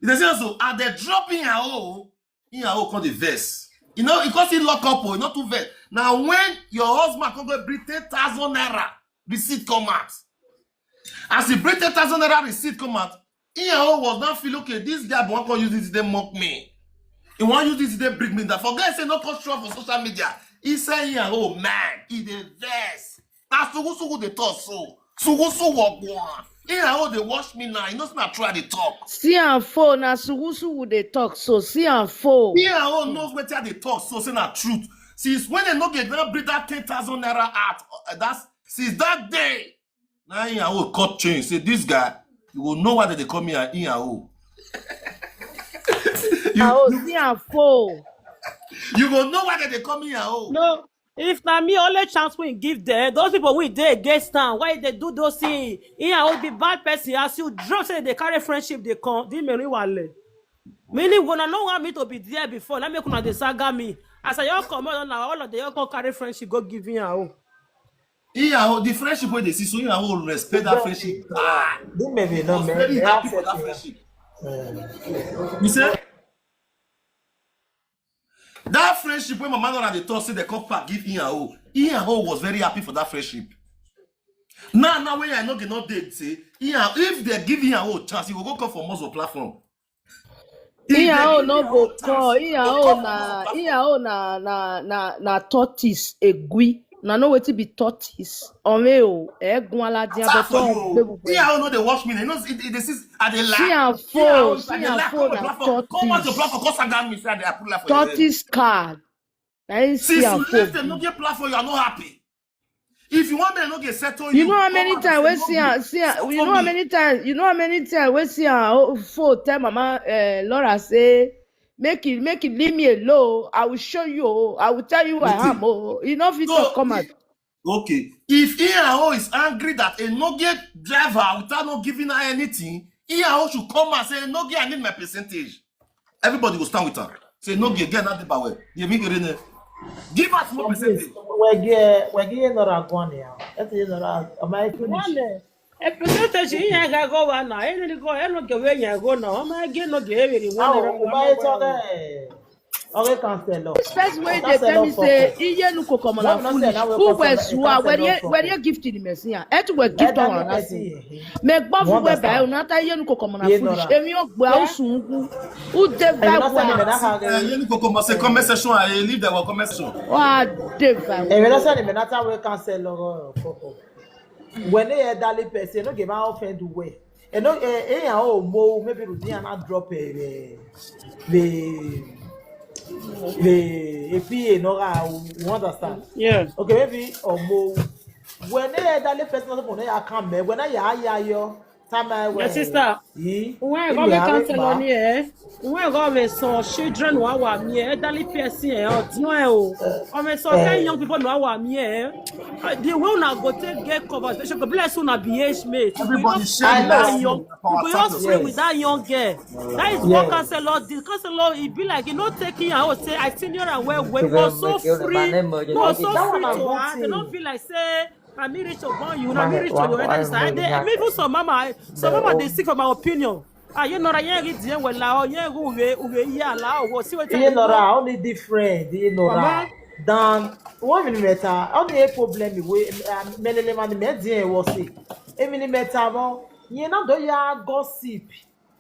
They say so, and they drop in her own, in her own come the verse. You know, because he lock up, oh, not too verse. Now, when your husband come go bring ten thousand naira receipt come out. As he bring ten thousand naira receipt come out, in her own was not feel, okay, this guy want to use this, they mock me. He want use this, they bring me down. Forget say no come show for social media. He say in her own, man, he the verse. That's who, who they talk so. So who, so what one? In her own, they watch me now. You know, it's not true they talk. See am phone, na sugu sugu dey talk so. See am phone. Me and all knows what they talk so, say na truth. Since when they no get now bring that ten thousand naira out, uh, that's since that day. Now in our own cut change. Say this guy, you will know why they call me an in our own. Ah, oh, see am phone. You will know why they call me in our own. No, if na me only chance we give them, those people we dey against am. Why they do those things? He I will be bad person. As you drop say they carry friendship, they come. Di meri wale. Meaning, when I know want me to be there before, let me come and they saga me. As I all come out now, all of them all come carry friendship, go give me a own. In our own, the friendship where they see, so in our own respect that friendship. Ah, This may be I not was me. very Me happy have for that something. friendship. You see? That friendship where my mother and the talk say the cup pack give in our own. In our own was very happy for that friendship. Now, now when I know get not dead, say, in our, if they give in our own chance, he will go come for Muslim platform. If they Iya o give no in our go own chance, call. he Iya will o come for Muslim na platform. iya o na na na na tortoise egwi. Na no wetin be tortoise. Ome o egun aladiyan Tap for beto you. gbegugbe. In our own, no they watch me. They know it, it, this is, I dey See laugh. am In our phone. own, if I See dey am laugh, come phone out your na platform. Come out your tortoise. Platform. Come sag me, say I dey approve life for your head. Tortoise card. Na him see Since am you left the phone. Nokia platform, you are not happy. If you want me, I no get settle You you. know how Come many out and times say we see no. am, see am, you Settle know how me. many times, you know how many times we see am oh, phone tell mama uh, Laura say make it make it leave me alone. I will show you. Oh, I will tell you I am. Nothing. Oh, you know fit talk So, come out. if, okay, if he and O is angry that a Nokia driver without not giving her anything, he and O should come and say, "Nokia, I need my percentage." Everybody will stand with her. Say, "Nokia, get that paper well." They make it in there. Give us more percentage. Wege wege ye nora gwani ya. Eti ye nora amai finish. One, a percentage in ya ga go one now. Any go, any go where ya go now. Am I get no get every one? Now, why talk? Okay, cancel. This person wey dey Cancel tell all me say fuck. Iye nu koko mala Why not say foolish. now we Who cancel were all sua? fuck? Where Cancel all ye where ye fuck. Gift in the Messiah? Et we Eh, Gift that on me us. person. Me gba You fu we ba understand? una ta Iye nu koko mala Ye foolish. nora. Emi o gba Eh? osun gu. Who dey And you not send me vibe? that Uh, hag. you need to come and say comment section. I leave the comment section. Wa dey vibe. And you not send me that we cancel all fuck. When they elderly person, no give my offend the way. And no, eh, eh, oh, mo maybe Rudy and I drop a the the the A P A. No, I, you understand? Yeah. Okay, maybe or mo. When they elderly person no suppose, they come, eh, when I ya ya yo time I My sister, Yi. when I go make cancel on here, when I go make some children wa wa me, elderly person eh, or no eh, oh. Or make some kind young people no wa me eh. Uh, the way una go take get conversation, go bless una be age mate. We Everybody just share free the that last young, thing for we WhatsApp. Just free with Yes. That young girl. That is what Yes. Cancel Lord did. Cancel Lord, it be like you know taking her out say I senior and well well, Today but so make you the free, man name, but you so That one free I to don't her. They don't think. Feel like say I mean reach upon you, I Man, mean reach to one your head one inside. They, million. Me even some mama, some The mama they old seek for my opinion. Ah, you know, I ain't get there well, oh, yeah, go away, go away, yeah, la, oh, see what Iye I nora, go. only different. Iye nora. Mama, Dan one millimeter. Only a problem we um, many man me there was it. A millimeter mo. Ye na do ya gossip.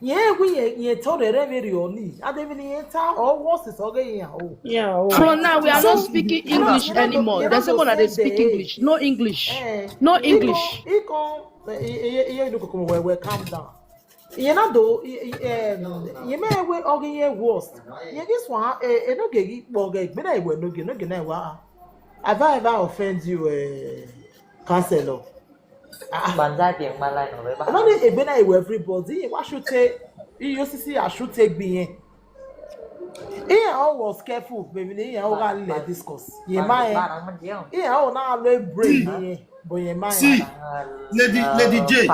Ye we ye ye to the reverie only. And even ye ta or was it okay ya oh. Yeah, oh. From now we are not So speaking you know English you know anymore. you There's know someone that the they same speak day. English. No English. Eh, No he go English. he go eh, eh, eh, eh, look come well well calm down. You know do eh, eh, um, you may we okay ye worst. Ye this one eh eh no get but get be na we no get no get na wa. Have I ever offend you, eh, Cancel Lord? Banza di ngmala no be ba. I don't need a bena with everybody. Why should take you see I should take being. He all was careful, baby. He all got let discuss. Ye my he all now low brain. But ye my See, Lady Lady J,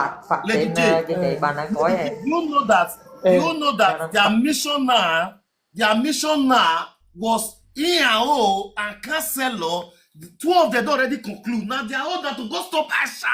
Lady J. Di dai bana ko eh. You know that you know that their mission now, their mission now was in and O and Cancel Lord. The two of them don already conclude. Now their own na to go stop Asha.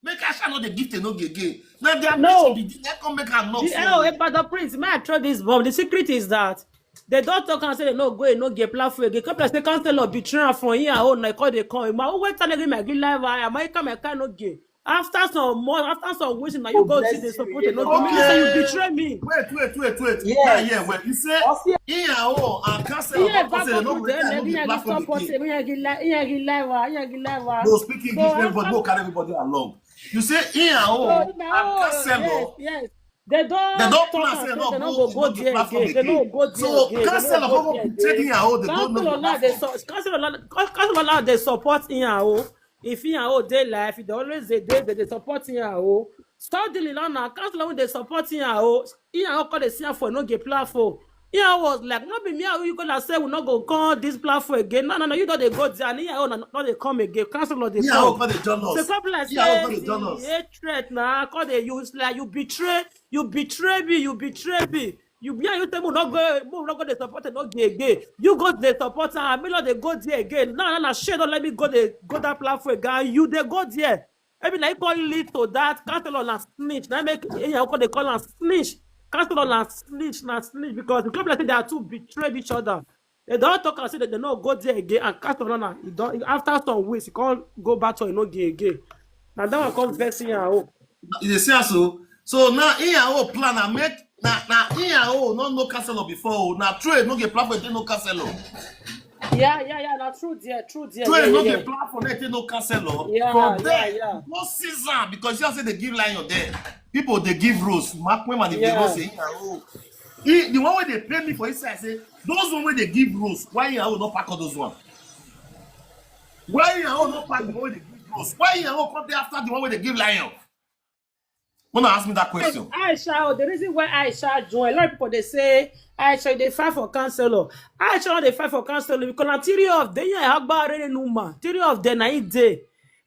Make Aisha no dey give Enogie again. Now they are No. Making the thing, they come make her knock The, phone. Oh, Ibadan Prince, may I throw this bomb? The secret is that they don't talk and say they no go, no get platform again. Come like say council of betrayal from here. Oh, na call they come. My own time they give my give live. I am I come I can't no get. After some months, after some weeks, now you go see the support. No, Okay. You say you betray me. Wait, wait, wait, wait. Yes. Yeah, yeah, well, you say Okay. Iyawo and council Yeah, of council back no up go with them. They no Let me get get platform support. again. Me get live. Me get live. Me get live. No, speak English, So everybody after go carry everybody along. You say Iyawo So and now, council yes, yes. They don't They don't talk plan and say say no they no go, go go no there platform again. They no again. go there So again. They no council go of there again. Iyawo, they don't know Council the of now they platform. So council of now, council of now they support Iyawo. If Iyawo dey life, they always they they they, they support Iyawo. Suddenly now now council of they support Iyawo. Iyawo call the C F for no get platform. Iyawo was like, no be me, how you gonna say we not go call this platform again? No, no, no, you don't they go there. And Iyawo no, no they come again. Council of they Iyawo come. Come the jealous. So come like Iyawo say come the jealous. Hatred now. Call they use like you betray, you betray me, you betray me. You be you tell me no go, no go the support no get again. You go the support and me not they go there again. No, no, no, shit, don't let me go the go that platform again. You they go there. I mean, like call lead to that. Council on a snitch. That make yeah, call they call a snitch. Council on a snitch, not snitch because the club like they are two betrayed each other. They don't talk and say that they no go there again and cast on e don after some weeks e come go back to Enogie again. Na that one come vex Iyawo. You dey see am so? So now Iyawo plan and make na na Iyawo no know counselor before o. Na true Enogie platform take know counselor. Yeah, yeah, yeah. Na true there, true there. True Enogie platform take know counselor. Yeah, yeah, yeah. No season because you say they give lion there. People they give rose. Mark when man if they go say Iyawo. He, the one wey dey pay me for inside say those one wey dey give rose, why Iyawo no pack all those one? Why Iyawo no pack the one wey dey give rose? Why Iyawo come dey after the one wey dey give lion? Wanna ask me that question? Aisha, oh, the reason why Aisha join, a lot of people they say Aisha they fight for counselor. Aisha no dey fight for counselor because na three of them. Yeah, Agba Rere Numa. Three of them na e dey.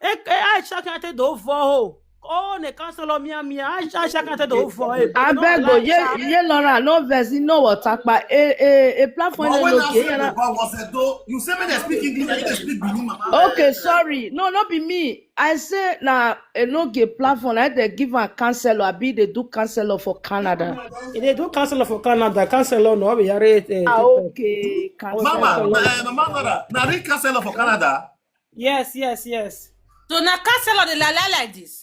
E- e- Aisha can't take the whole for oh. Oh, the counselor mia mia. Aisha Aisha can't take the whole for it. I beg go, ye ye Laura, no versi, no water, but a a a platform. But when I say the bar was a do, you say me they speak English, I dey speak Benin, mama. Okay, sorry. No, not be me. I say na Enogie platform. I they give a counselor. I be they do counselor for Canada. If they do counselor for Canada, counselor no be yare. Ah, okay, counselor. Mama, uh, mama, Nora, na real counselor for Canada. Yes, yes, yes. So na counselor dey lie lie like this.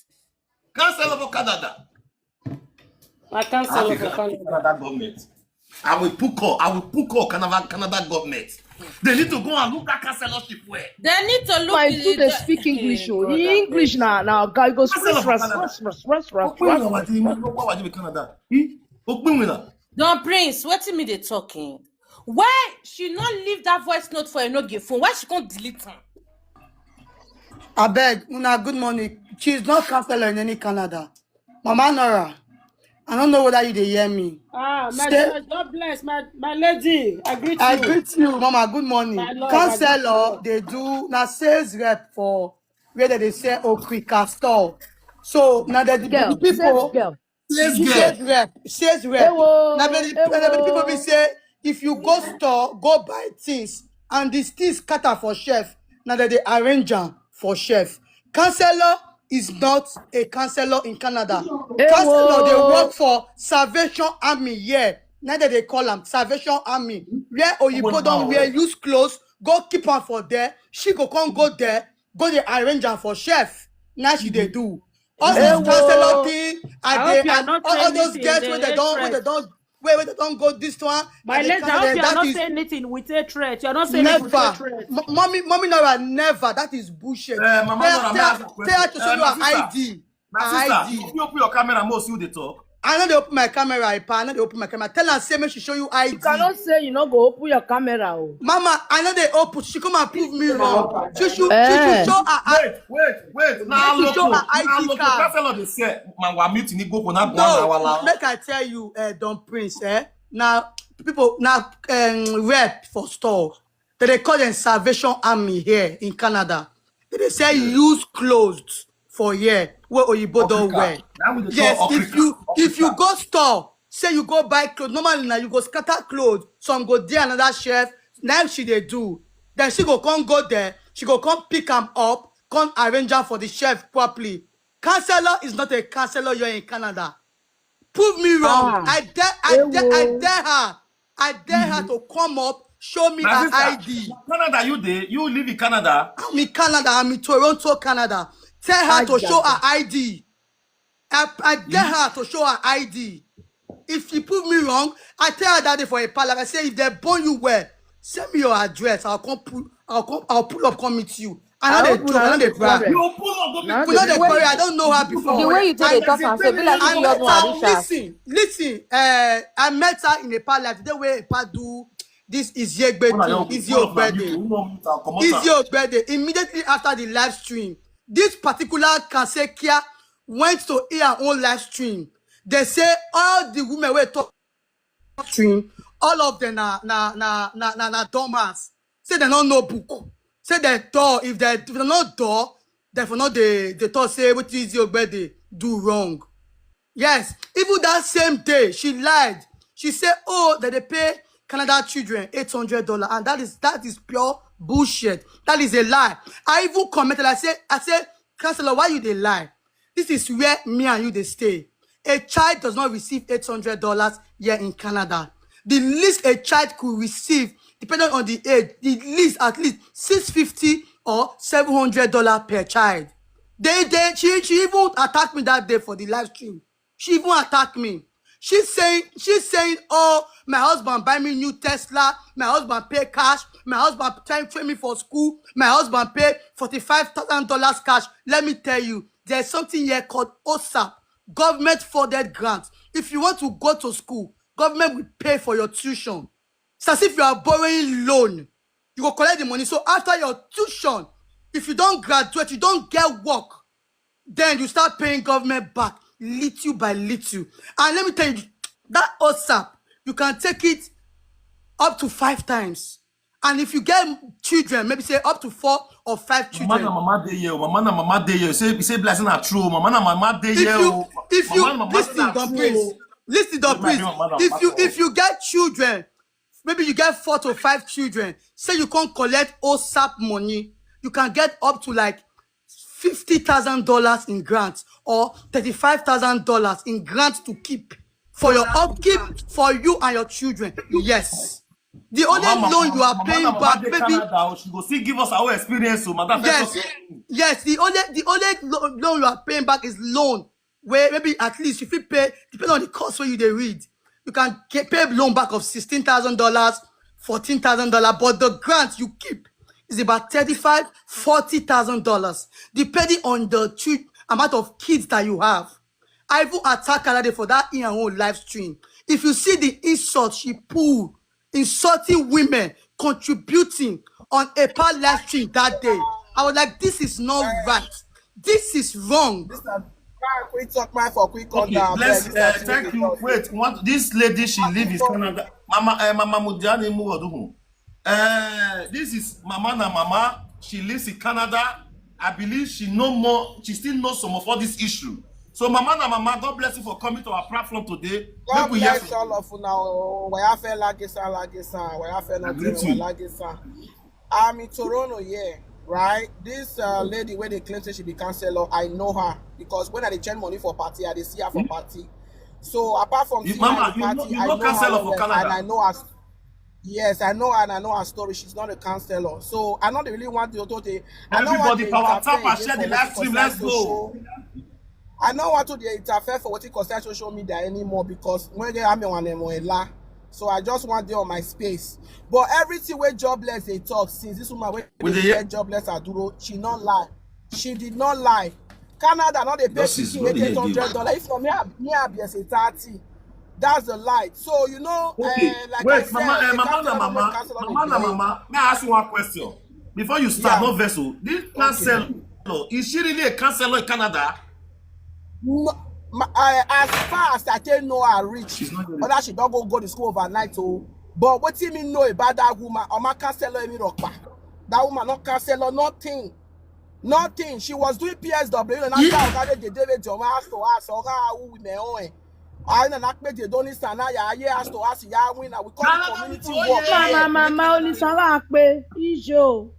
Counselor for Canada. Na counselor for Canada. Canada government. I will put call. I will put call Canada Canada government. They need to go and look at counselorship where. They need to look. My two they speak English. Oh, English now now guy go stress stress stress stress stress. Open with Canada. Hmm? Open with her. Don Prince, wetin me dey talking? Why she no leave that voice note for Enogie phone? Why she can't delete am? Abeg, una good morning. She's not counselor in any Canada. Mama Nora, I don't know whether you dey hear me. Ah, my Say- God, God bless my, my lady. I greet I you. Greet you, Mama. Good morning. My love, I greet Counselor, you. They do na sales rep for where they dey sell Okrika store. So now the, the Girl, people sales girl. Sales girl. Sales rep, sales rep. Ewo, Now many, ewo. Many people be say if you go store, go buy things, and these things scatter for shelf. Now that they arrange am for shelf. Counselor is not a counselor in Canada. Ewo. Counselor they work for Salvation Army here. Now that they call am Salvation Army. Where Oyibo Oh, don wow. Wear use clothes, go keep am for there. She go come go there, go dey arrange am for shelf. Now she dey do. All this Ewo. Counselor thing, I I hope dey, you are and not all, all saying those anything girls in wey they don, wey they hatred. Don, wey, wey they don go this one, My and they lady, I hope you are that not is saying anything with hatred. You are not saying anything with never. Hatred. M- mommy, mommy Nora, never. That is bullshit. Eh, Mama Tell, Nora, may I tell, ask a tell her question? To show Eh, you my her sister, I D. My sister, I D. You open your camera, more see who they talk. I know they open my camera, I pa. I know they open my camera. Tell her, say, make she show you I D. You cannot say you no go open your camera. Oh. Mama, I know they open. She come and prove me wrong. She should, she should Eh. Show her I D. Wait, wait, wait. Now Make she look, show her now I D look. Card. That's all they say. Man, we are meeting. Go for now. No, make I tell you, uh, Don Prince, eh? Now, people, now, um, rep for store. They, they call them Salvation Army here in Canada. They, they say use clothes for here where Oyibo don't Okrika. Wear. Now we dey Yes, talk if Okrika. You if you Okrika. Go store, say you go buy clothes. Normally now you go scatter clothes. Some go there another shelf. Now she they do. Then she go come go there. She go come pick am up, come arrange am for the shelf properly. Counselor is not a counselor. You're in Canada. Prove me wrong. Ah. I dare, I dare, I dare her. I dare her to come up, show me her I D. Canada, you dey? You live in Canada? I'm in Canada. I'm in Toronto, Canada. Tell her to show her I D. I, I dare her to show her I D. If she prove me wrong, I tell her that day for a palace. I say, if they born you well, send me your address. I'll come pull. I'll come. I'll pull up, come meet you. I know they joke. I know they brag. You pull up, go meet. We know they quarrel. I don't know her before. The way you take the talk and say, be like you don't know Arisha. Listen, listen. Uh, I met her in a palace. The way Epa do this is Yegbe thing. Is your birthday. Is your birthday. Immediately after the live stream, this particular Kasekia went to her own live stream. They say all the women were talk stream, all of them na na na na na, na dumbass. Say they don't know book. Say they tall. If they if they not tall, they for not they they talk say what is your birthday do wrong. Yes, even that same day she lied. She said, oh, that they pay Canada children eight hundred dollars, and that is that is pure bullshit. That is a lie. I even commented. I said, I said, counselor, why you they lie? This is where me and you they stay. A child does not receive eight hundred dollars here in Canada. The least a child could receive, depending on the age, the least at least six fifty or seven hundred dollars per child. They they she she even attacked me that day for the live stream. She even attacked me. She's saying, she's saying, oh, my husband buy me new Tesla. My husband pay cash. My husband train train me for school. My husband pay forty-five thousand dollars cash. Let me tell you, there's something here called OSAP, government funded grant. If you want to go to school, government will pay for your tuition. It's as if you are borrowing loan. You go collect the money. So after your tuition, if you don't graduate, you don't get work, then you start paying government back little by little. And let me tell you, that OSAP, you can take it up to five times. And if you get children, maybe say up to four or five children. Mama na mama dey here. Mama na mama dey here. Say say blessing are true. Mama na mama dey here. If you if you listen, don't please listen, don't please. If you if you get children, maybe you get four to five children, say you can't collect OSAP money, you can get up to like fifty thousand dollars in grants or thirty-five thousand dollars in grants to keep for your upkeep for you and your children. Yes. The only loan you are paying back, maybe Canada, she go still give us our experience, so madam. Yes, yes. The only the only loan you are paying back is loan where maybe at least if you pay, depending on the course where you they read, you can pay loan back of sixteen thousand dollars, fourteen thousand dollars, but the grant you keep is about thirty-five, forty thousand dollars, depending on the amount of kids that you have. I even attack her that day for that in her own live stream. If you see the insult she pulled, insulting women, contributing on a part live stream that day, I was like, this is not right. This is wrong. Quick talk, my for quick. Okay, let's. Uh, thank you. Wait, what? This lady, she lives in Canada. Mama, uh, Mama Mudiani Muwaduhu. Uh, this is Mama na Mama. She lives in Canada. I believe she know more. She still knows some of all this issue. So, Mama na Mama, God bless you for coming to our platform today. God bless all of you now. Wayafẹ lagesa lagesa. Wayafẹ lagesa. I'm in Toronto here, right? This uh, lady where they claim say she be counselor, I know her because when I dey change money for party, I dey see her for party. So apart from seeing her party, you, you I know her well, and I know her. Yes, I know her and I know her story. She's not a counselor. So I not really want to, to, to I don't want to interfere again for what concerns social. I don't want to dey interfere for what concerns social media anymore because when they am on la. So I just want dey on my space. But everything wey jobless dey talk since this woman wey dey get jobless aduro, she not lie. She did not lie. Canada not dey pay pikin eight hundred dollars. If not me, I- me I be as a thirty. That's the light. So you know, Okay, uh, like I wait, said, Mama, the uh, Mama na counselor no Mama, dey counselor Mama na dey behave. Mama. May I ask you one question before you start? Yeah. No vessel. This counselor, is she really a counselor in Canada? No, my, I, as far as I take know her reach, She's not really- whether she don't go go to school overnight, oh. But what do you mean know about that woman? Oma counselor Emi Rockpa. That woman not counselor nothing. Nothing. She was doing P S W and after Oga dey dey with Joma asked to ask Oga who women own. I na na pe dey don sana ya aye asked to ask ya win and we call it community work. Mama, mama, only Sarah pe ijo.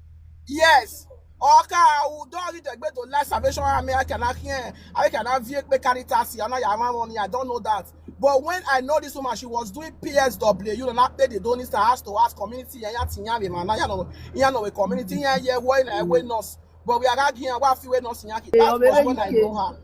Yes. Oka, who don't read the to life salvation, I mean, I cannot hear, I cannot view me carry taxi, and I am money, I don't know that. But when I know this woman, she was doing P S W, you know, not pay the donors to house to house community, and yet, yeah, man, you know, you know, a community, yeah, yeah, why, why not? But we are not here, what if we not seeing, that was when I know her.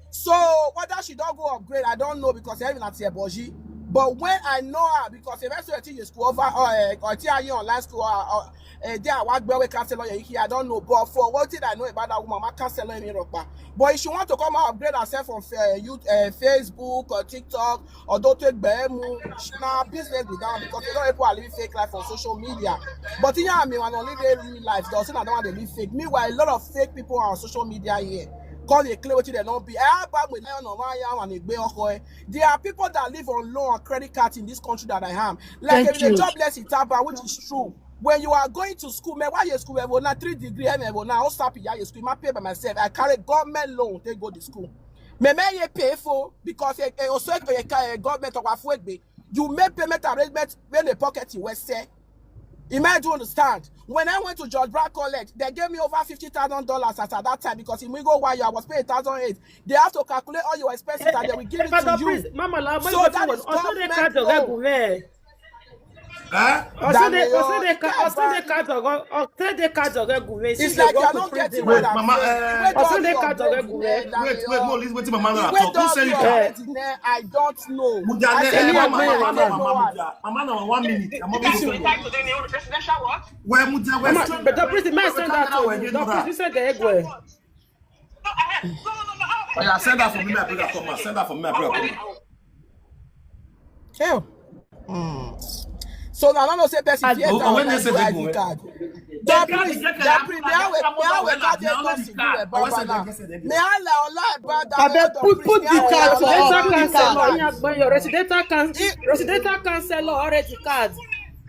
So whether she don't go upgrade, I don't know, because even at here, Boji. But when I know her, because if I say you school over, or uh, or T I U online school, or, or uh, there I work, we can't sell here, I don't know. But for what did I know about that woman, I can't sell any rock. But if she want to come and upgrade herself on uh, youth, uh, Facebook or TikTok, although take Bemu, na business be down, because a lot of people are living fake life on social media. But yeah, I mean, when I live a real life, they'll say I don't want to live fake. Meanwhile, a lot of fake people are on social media here. Call it clear what they don't be. I have back with lion on my arm and a gbe oko. There are people that live on loan and credit card in this country that I am. Like Thank if you're you. jobless in Taba, which is true. When you are going to school, man, why you school? Well, now three degree, well, now I'll stop here. You school, I pay by myself. I carry government loan, they go to school. Me me ye pay for, because it also a government of Afwegbe. You make payment arrangement when the pocket you were say. You might do understand. When I went to George Brown College, they gave me over fifty thousand dollars at, at that time, because in Migo, while I was paying thousand eight, they have to calculate all your expenses and they will give it to you. Mama, la So that is ọsọ de ka government jọrọ loan. Ẹgùn rẹ. Eh? Ọsọ de Daniel, ọsọ de ka yeah, ọsọ de ka jọrọ ọsọ de ka jọrọ Ẹgùn rẹ. It's like you're not getting what Wait, I'm Mama, saying. eh, Wait, Ọsọ don't de be ka jọrọ updated, Ẹgùn man, rẹ. Wait, wait, no, Daniel. listen, wait, Mama, Wait, talk. Who don't send be you? updated, man. I don't know. Mudia, I eh, said Èmi eh, what Mama, àgbẹ̀ I Mama, Mama. don't know. Mama, Mudia. Mama, now one minute. I'm not going to send you. Residential what? Where Mudia, where Mama, but the priest, man, send that to you. The priest, you send the Ẹgùn rẹ. Oh, yeah, send that for me, my brother. Come on, send that for me, my brother. Come on. Hell. Mm. So now I don't say person I- theater Oh, oh, when or they say I they D go, card. eh? That priest, that priest, may I wait, may I wait, that they don't see you, eh, Baba now. May I allow, allow, brother, Abeg, the put, priest, put the may I card allow for that all Residential the councillor, card. yeah, but your residential council, residential councillor already card.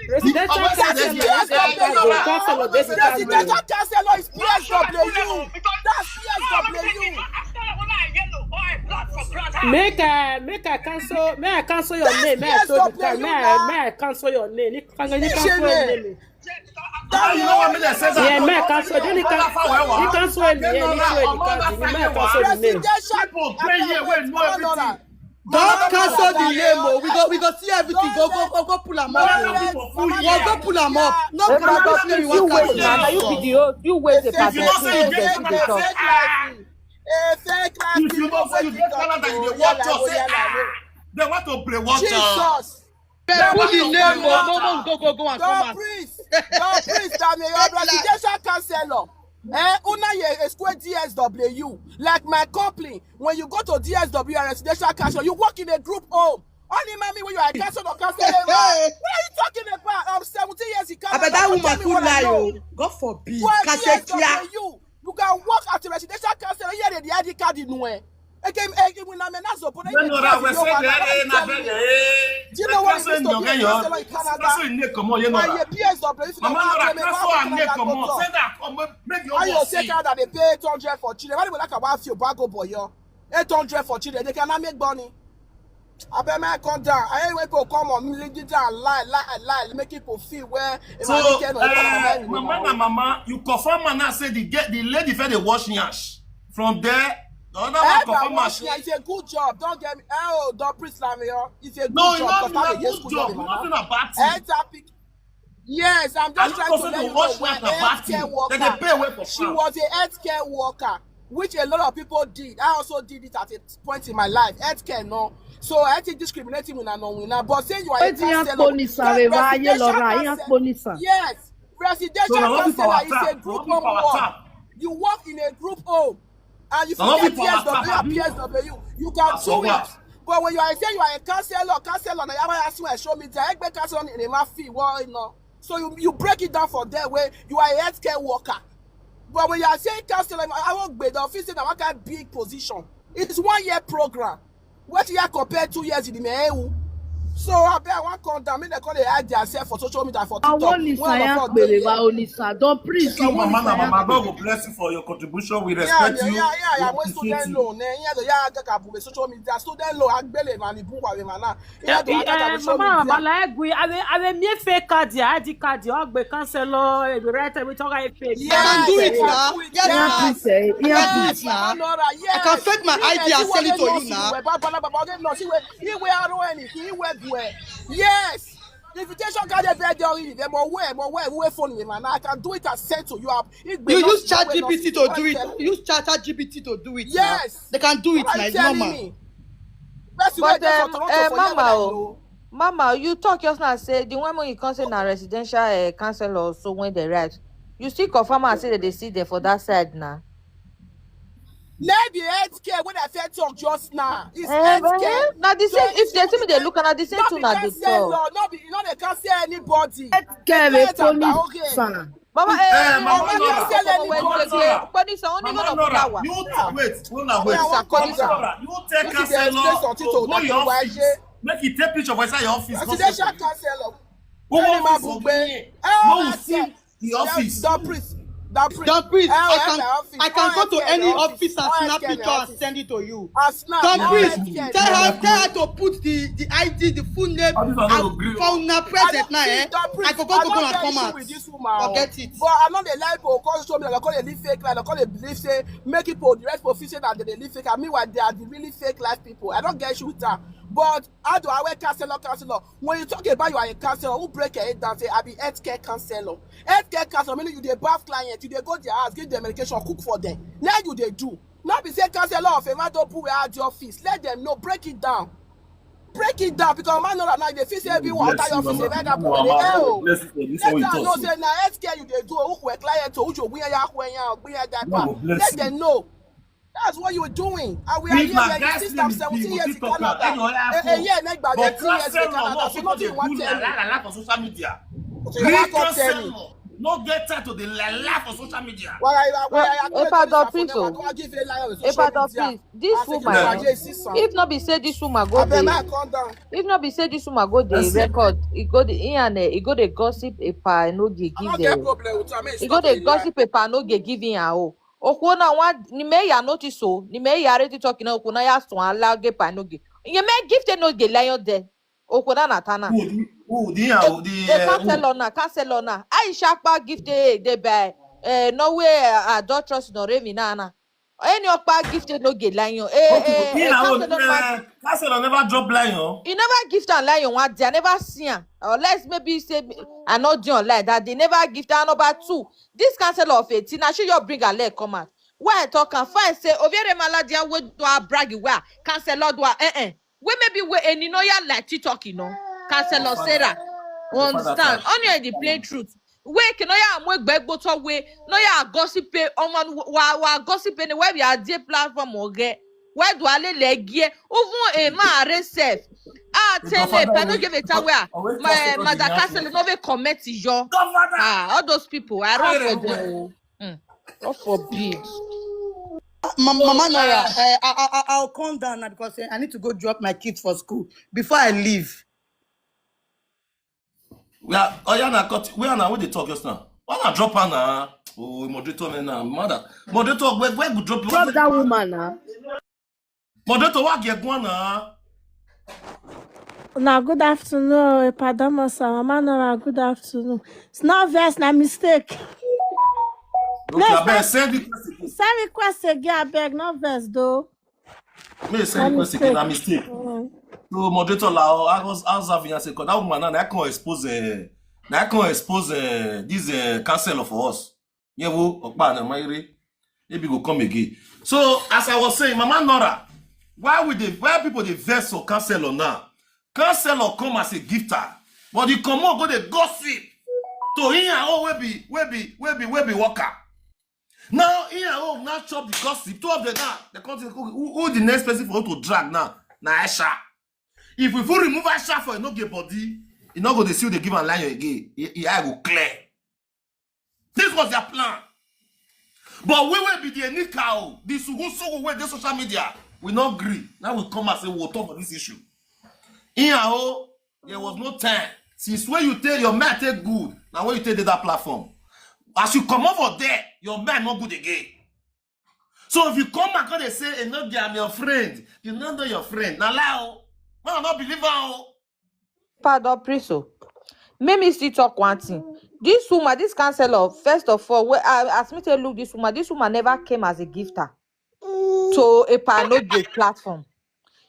Residential councillor, councillor, councillor, basically. Residential councillor is P S W. That's P S W. Make I make I cancel, may I cancel your name, may I told you, may I may I cancel your name. You can you cancel your name. Ah, you know what I mean? They say that. Yeah, may I cancel. Then you can you cancel him. Yeah, you show the card. May I cancel the name. Residential People pray here, we know everything. Don't cancel the name, oh. We go, we go see everything. Go, go, go, go pull am up. Mama, Oh. people Go, go pull am up. No, Mama, cancel this name. We you wan wait cancel now. this You one. be the You wait the If you don't say you get person. Mama, say, ah, A fake life. If you don't say you get Mama, that you dey watch us, say, ah, they want to play watch us. Jesus. They put the name, oh. No, no, go, go, go and come Don't out. priest. Don't priest. I'm a residential councillor. Eh, una ye a square D S W. Like my company, when you go to D S W and residential council, you work in a group home. Only mommy when you are council or council. What are you talking about? I'm seventeen years in council. Abeg, that Don't woman tell me too what I lie, know. Oh. God forbid. Well, Kashekia. D S W, you can work at a residential council here, the I D card in nowhere. Eke eke wina me na zo pone You know that we say the area na beg, eh. Do you know what it means to be a councillor in Canada? Council in Nekomo, you know My that. P S W, if you Mama, don't no, have that me, council how and can I Nekomo. go Say talk? that, come, make your How you boss take see. Out that they pay eight hundred for children? Why do we like about few bago boy yo? Eight hundred for children, they cannot make money. I bet my come down. I ain't wake up come on me down lie lie lie, make people feel where if So, I don't care no uh, Mama, na Mama, you confirm and now say the get the lady fed the wash yash. From there, the other one confirm and Wash say, Yash is a good job. Don't get me. Oh, don't please slam me. Oh. It's a good no, you job. know, Because I'm a good good job. job. Nothing about it. Health happy. Yes, I'm I just don't trying to say let the you wash know yash where na bad thing. healthcare Then they worker. pay away for She farm. Was a healthcare worker, which a lot of people did. I also did it at a point in my life. Healthcare, no. So I think discriminating with an winner. But say you are a Wetin ya counselor, police get and Reva residential Ayelora, ya counselor. Police. Yes, So residential now people counselor are is a attacked. group Now people home are work. attacked. You work in a group home. And if Now you get people are P S W, attacked. P S W, you can So do it. what? But when you are saying you are a counselor, counselor, now you have to show me the egg counselor in a fee. Why no? So you, you break it down for them where you are a healthcare worker. But when you are saying counselor, I won't be the office in a kind big position. It's one year program. What you are compared two years in the mail? So I bet I want come down. Make they call they hide themselves for social media for TikTok. Olisa, ya kpere ba Olisa. Don Prince, Thank you, Mama na Mama. God will bless you for your contribution. We respect you. Yeah, yeah, yeah. We When appreciate student you. loan, eh, yeah, the yeah, the kabu social media, student loan, agbele mani buwa we mana. Yeah, the other Eh, social Mama media. Bala Egui, are are me fake card, I D card, ogbe counselor, eh, we write, we talk, I fake. Yeah, do it yeah, now. do it Yes, now. ma'am. Please, eh, yeah, Yes, please. Now. Mama Nora, yes. I can fake my I D and send it to you now. Baba, Baba, Baba, no, see where he wear R O N, he wear wear. Yes. Invitation card dey there already. They more wear, more wear, wear phone me, man. I can do it and send to you. You use Chat G P T to do it. Use Chat G P T to do it. Now. Yes. They can do it What now. are you It's telling normal. Me? Person wey But dey for um, Toronto uh, for Mama, here, oh, Mama, you talk just now say the one when you come say na residential uh, council or so when they write, you still confirm and say that they see them for that side now. Let the healthcare wey I first talk just now. It's Eh, but healthcare. eh, na the same. If they see me, they look and na the same Not thing the na dey council talk. Law, not be, you know they can't say anybody. Kere Yes, I'm police okay. fan. Mama, Eh, eh, Mama Mama, Nora, you say let me Mama go Nora, again. But this only Mama one of Nora, flower. you take wait, hold on, wait. Yeah, I want Mama come down. Nora, you take This is the counselor explain something to to go your Doctor office. Waje. Make it take picture of inside your office. Go Residential separate. council Law. Who Any wants man to go go pay? in? Oh, No, we that's see it. the office. Don Prince. Don Prince. Don Prince, Eh, I healthcare can office. I can go to Healthcare any office. office and Oh, snap healthcare picture and office. Send it to you. I snap. Don Now Prince, healthcare tell her office. tell her to put the the I D, the full name All this one and no go gree. for una I present no now, see eh? Don Prince. I go go I go no and get come issue out. With this woman. Oh. Forget it. But I know they like people call social media, they call it live fake life, they call it believe say make people the rest people say that they live fake. And meanwhile, they are the really fake life people. I don't get issue with that. But how do I wear counselor, counselor? When you talk about you are a counselor, who break your head down say I be healthcare counselor? Healthcare counselor meaning you dey bath client, you dey go their house, give them medication, cook for them. Now you dey do. Not be say counselor of a man don't put at the office. Let them know, break it down. Break it down because man know that now they feel say everyone Bless enter your you, office, they Mama. beg up Mama, for the hell. bless you for this Let one you them know talk. Say now healthcare you dey do, who wear client, who you win ya, who ya, who ya that God part. will bless Let you. Them know. That's what you were doing. And we are If here, my we are guy's existing name is seventeen years in Bimbo TikTok, Canada. I know I Eh, eh, have yeah, next by But eighteen years in counselor, Canada. no, So people nothing dey you want do tell la me. la la for social media. What you Real want to tell me? counselor, no get time to the la la for social media. Why are you, why are you Epa Don Prince, oh. Don't give a lie on Epa social Don media. Prince, this Ask you woman, to eh, raise this son. If not be say this woman go Abeg, dey, ma come down. If not be say this woman go dey That's it. Record, e go dey in and eh, e go dey gossip a pa no give I give don't get the. Problem with her. E go dey gossip a pa no give give in her oh. Okwo na one ni me ya notice so, ni me ya ready talking na okwo na ya so ala ge pa no give. Ye me gift no ge lion there. Okwo na na tana. Who the who the uh, who the The uh, who? Counselor na, counselor na. Aisha pa gift eh, dey by eh, no way uh, adulterous no remi na na. Any okpa gift no ge lion. Eh, Okay, eh, you eh, know, counselor na. uh, counselor never drop lion. He never gift am lion one day. I never see am. Unless maybe say I not dey online that they never gift am. Number two, this counselor of eighteen, I should you bring her leg come out. Why I talk am fine say Oviere Maladia wey do a brag well, counselor do a eh eh. Wey maybe wey any no ya like TikTok, you know. Counselor Sarah. You understand? Only the plain truth. Wey can no ya mo gbegbo to wey no ya gossip eh, on one wa wa gossip eh, where we are dey platform oge. Where do I le leg here? Even a man are safe. Ah, tell me, I no give it away. My mother castle no be comment yo. Ah, all those people, I run for them. Oh. Mm. God forbid. Ma- Mama Nora, uh, I, I, I- I'll come down now because uh, I need to go drop my kids for school before I leave. We are oh yeah, na cut. We are now with the talk just now. Why not drop her now? Oh, moderator me now, mother. Moderator, where where go drop? Drop that woman now. Moderator, what get one now? Now, good afternoon, Epa Don Prince, Mama Nora, good afternoon. It's not verse, na mistake. Okay, I beg send the question. Send request again, I beg, not verse though. Me send request again, a mistake. Mm. So moderator la, I was I was having a second. That woman now, I can't expose. Uh, I can't expose uh, this uh, counselor for us. Yeah, wo okpa na maire. Maybe go come again. So as I was saying, Mama Nora, why would they? Why people dey vex for counselor now? Counselor come as a gifter, but the comot go dey gossip to him and oh wey be wey be wey be wey be worker. Now him and oh now chop the gossip. Two of them now they come to who, who the next person for who to drag now? Na Aisha. If we fit remove Aisha for no get body, e no go dey see who dey give am lion again. E e eye go clear. This was their plan. But we will be the Enika o, the Sugu Sugu wey dey social media. We no gree. Now we come and say we will talk for this issue. Iyan o, There was no time. Since when you tell your man take good, now when you take that platform, as you come over there, your man not good again. So if you come back and they say, "Hey, no, I'm your friend," you not know your friend. Now lie, oh. Man, I not believe her, oh. Pardon, Priso. Make me still talk one thing. This woman, this counselor, first of all, where I as me take look this woman, this woman never came as a gifter to a Panoge platform.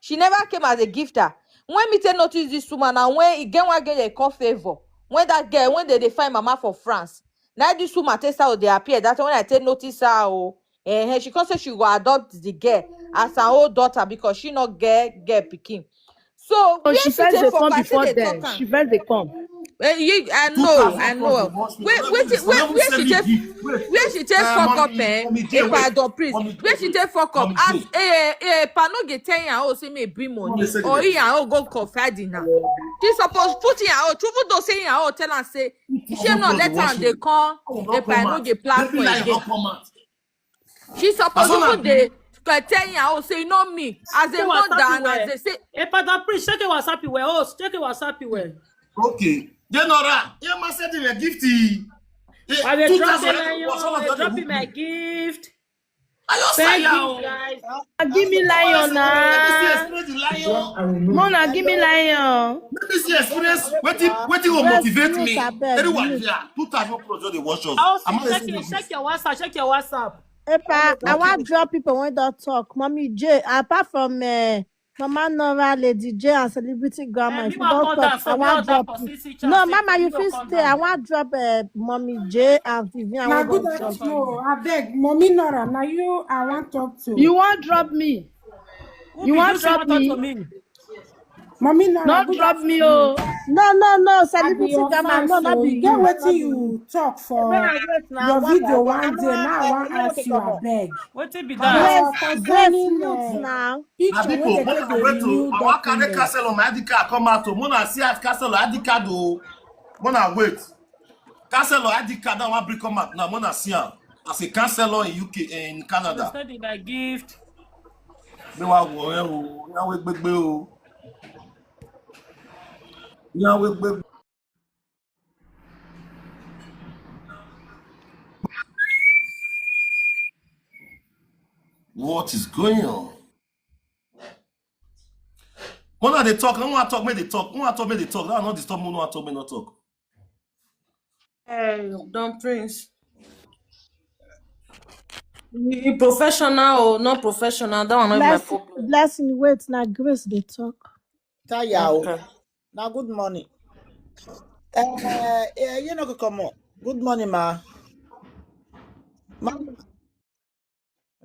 She never came as a gifter. When me take notice this woman, and when e get one girl they come favor, when that girl, when they, they find mama for France, now this woman take start dey appear. That's when I take notice her. Oh, eh, she come say she go adopt the girl as her own daughter because she not get girl pikin. So Oh, where she she first take dey fuck come her? She before dey them. talk am. She first dey come. Eh, you, I Two know, thousand I plus know. dey watch me. Where, Never where, even say, where, never even where say she me take, give. Wait, where she take uh, fuck up, mommy, eh? mommy Eh, J, wait. Pardon, please. Mommy J, Where she wait. take fuck up? Mommy As J. eh, eh, Pano get ten year old say me bring Mommy money, say or dey he and oh go confide in her. She suppose put in her own. Even though say in her own tell her say she Two thousand not plus dey let her watch dey me. come Oh, a no come Pano out. get platform Baby lie, no again. Come out. She As suppose soon as even dey tell her, oh, say no me. As a Check mother WhatsApp and as where? a say, Hey, Pardon, please check your WhatsApp where. Oh, check your WhatsApp where. Okay. Then Nora, you must say they were gifty. Eh, I will drop two thousand the was one lion. of I them drop dey in my hook me. Gift. Are you Thank saying? you, guys. Ah, give me lion Let me see now. explain the lion. Mona, give me lion. Let me see experience. Wetin wetin go Yes, motivate mute, me? abeg, Anyone mute. Here, two thousand plus just dey watch us. Oh, I'm not check listening your, to check this. Your WhatsApp. Check your WhatsApp. Epa, I Okay. want drop people when don't talk. Mommy J, apart from uh, Mama Nora, Lady J, and Celebrity Grandma, Eh, if me you want don't come talk, down. So I me want on that drop for you. C C chat. No, Say Mama, me you will feel come stay. I down. want drop uh, Mommy J and Vivian. Na When good don't as talk. No, I beg, Mommy Nora, now you I want talk to. You want drop me? Who You be want this one drop talk me? To me? Mommy Nora, Not good drop me, afternoon. Oh. No, no, no, I be Celebrity your Grandma. fan, No, not so be you get you. wetin you talk for Wait, wait, now, your what video I one want day. Now I to wan make ask it you, come up. Abeg. Wetin be For that? Yes, concerning Grace, mute uh, now. Na picture wey people, dey when take I dey wait to, renew I wan carry document. Castle on my I D card come out. Oh, Mona see as Castle I D card. Oh, Mona wait. Castle I D card that one bring come out now. Mona see am as a counselor in U K, in Canada. Study my gift. They were worried. Oh, now we gbegbe. Oh, now we gbegbe. What is going on? Mona they talk. No one talk. Make they talk. No one talk. Make they talk. That not disturb me. No one talk. Make not talk. Hey, Don Prince. You professional or not professional? That one not my Blessing, problem. Blessing, wait, now Grace they talk. Taya o. Okay. Na good morning. Eh, eh, you know, come on. Good morning, ma. Ma.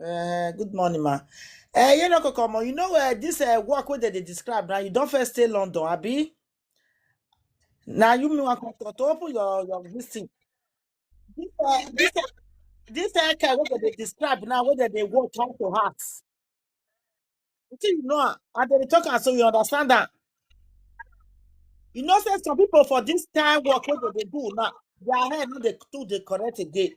Eh, good morning, ma. Eh, you know, come on. You know, uh, this uh, work wey dem dey describe now. You don first stay London, abi? Now you me want to, to open your your this thing. This uh, this uh, this uh, kind wey dem dey describe now, wey dem dey work hand to heart. You think you know am, and dem dey talk am so you understand am. You know say some people for this time work wey dem dey do now, their head no dey too dey correct again.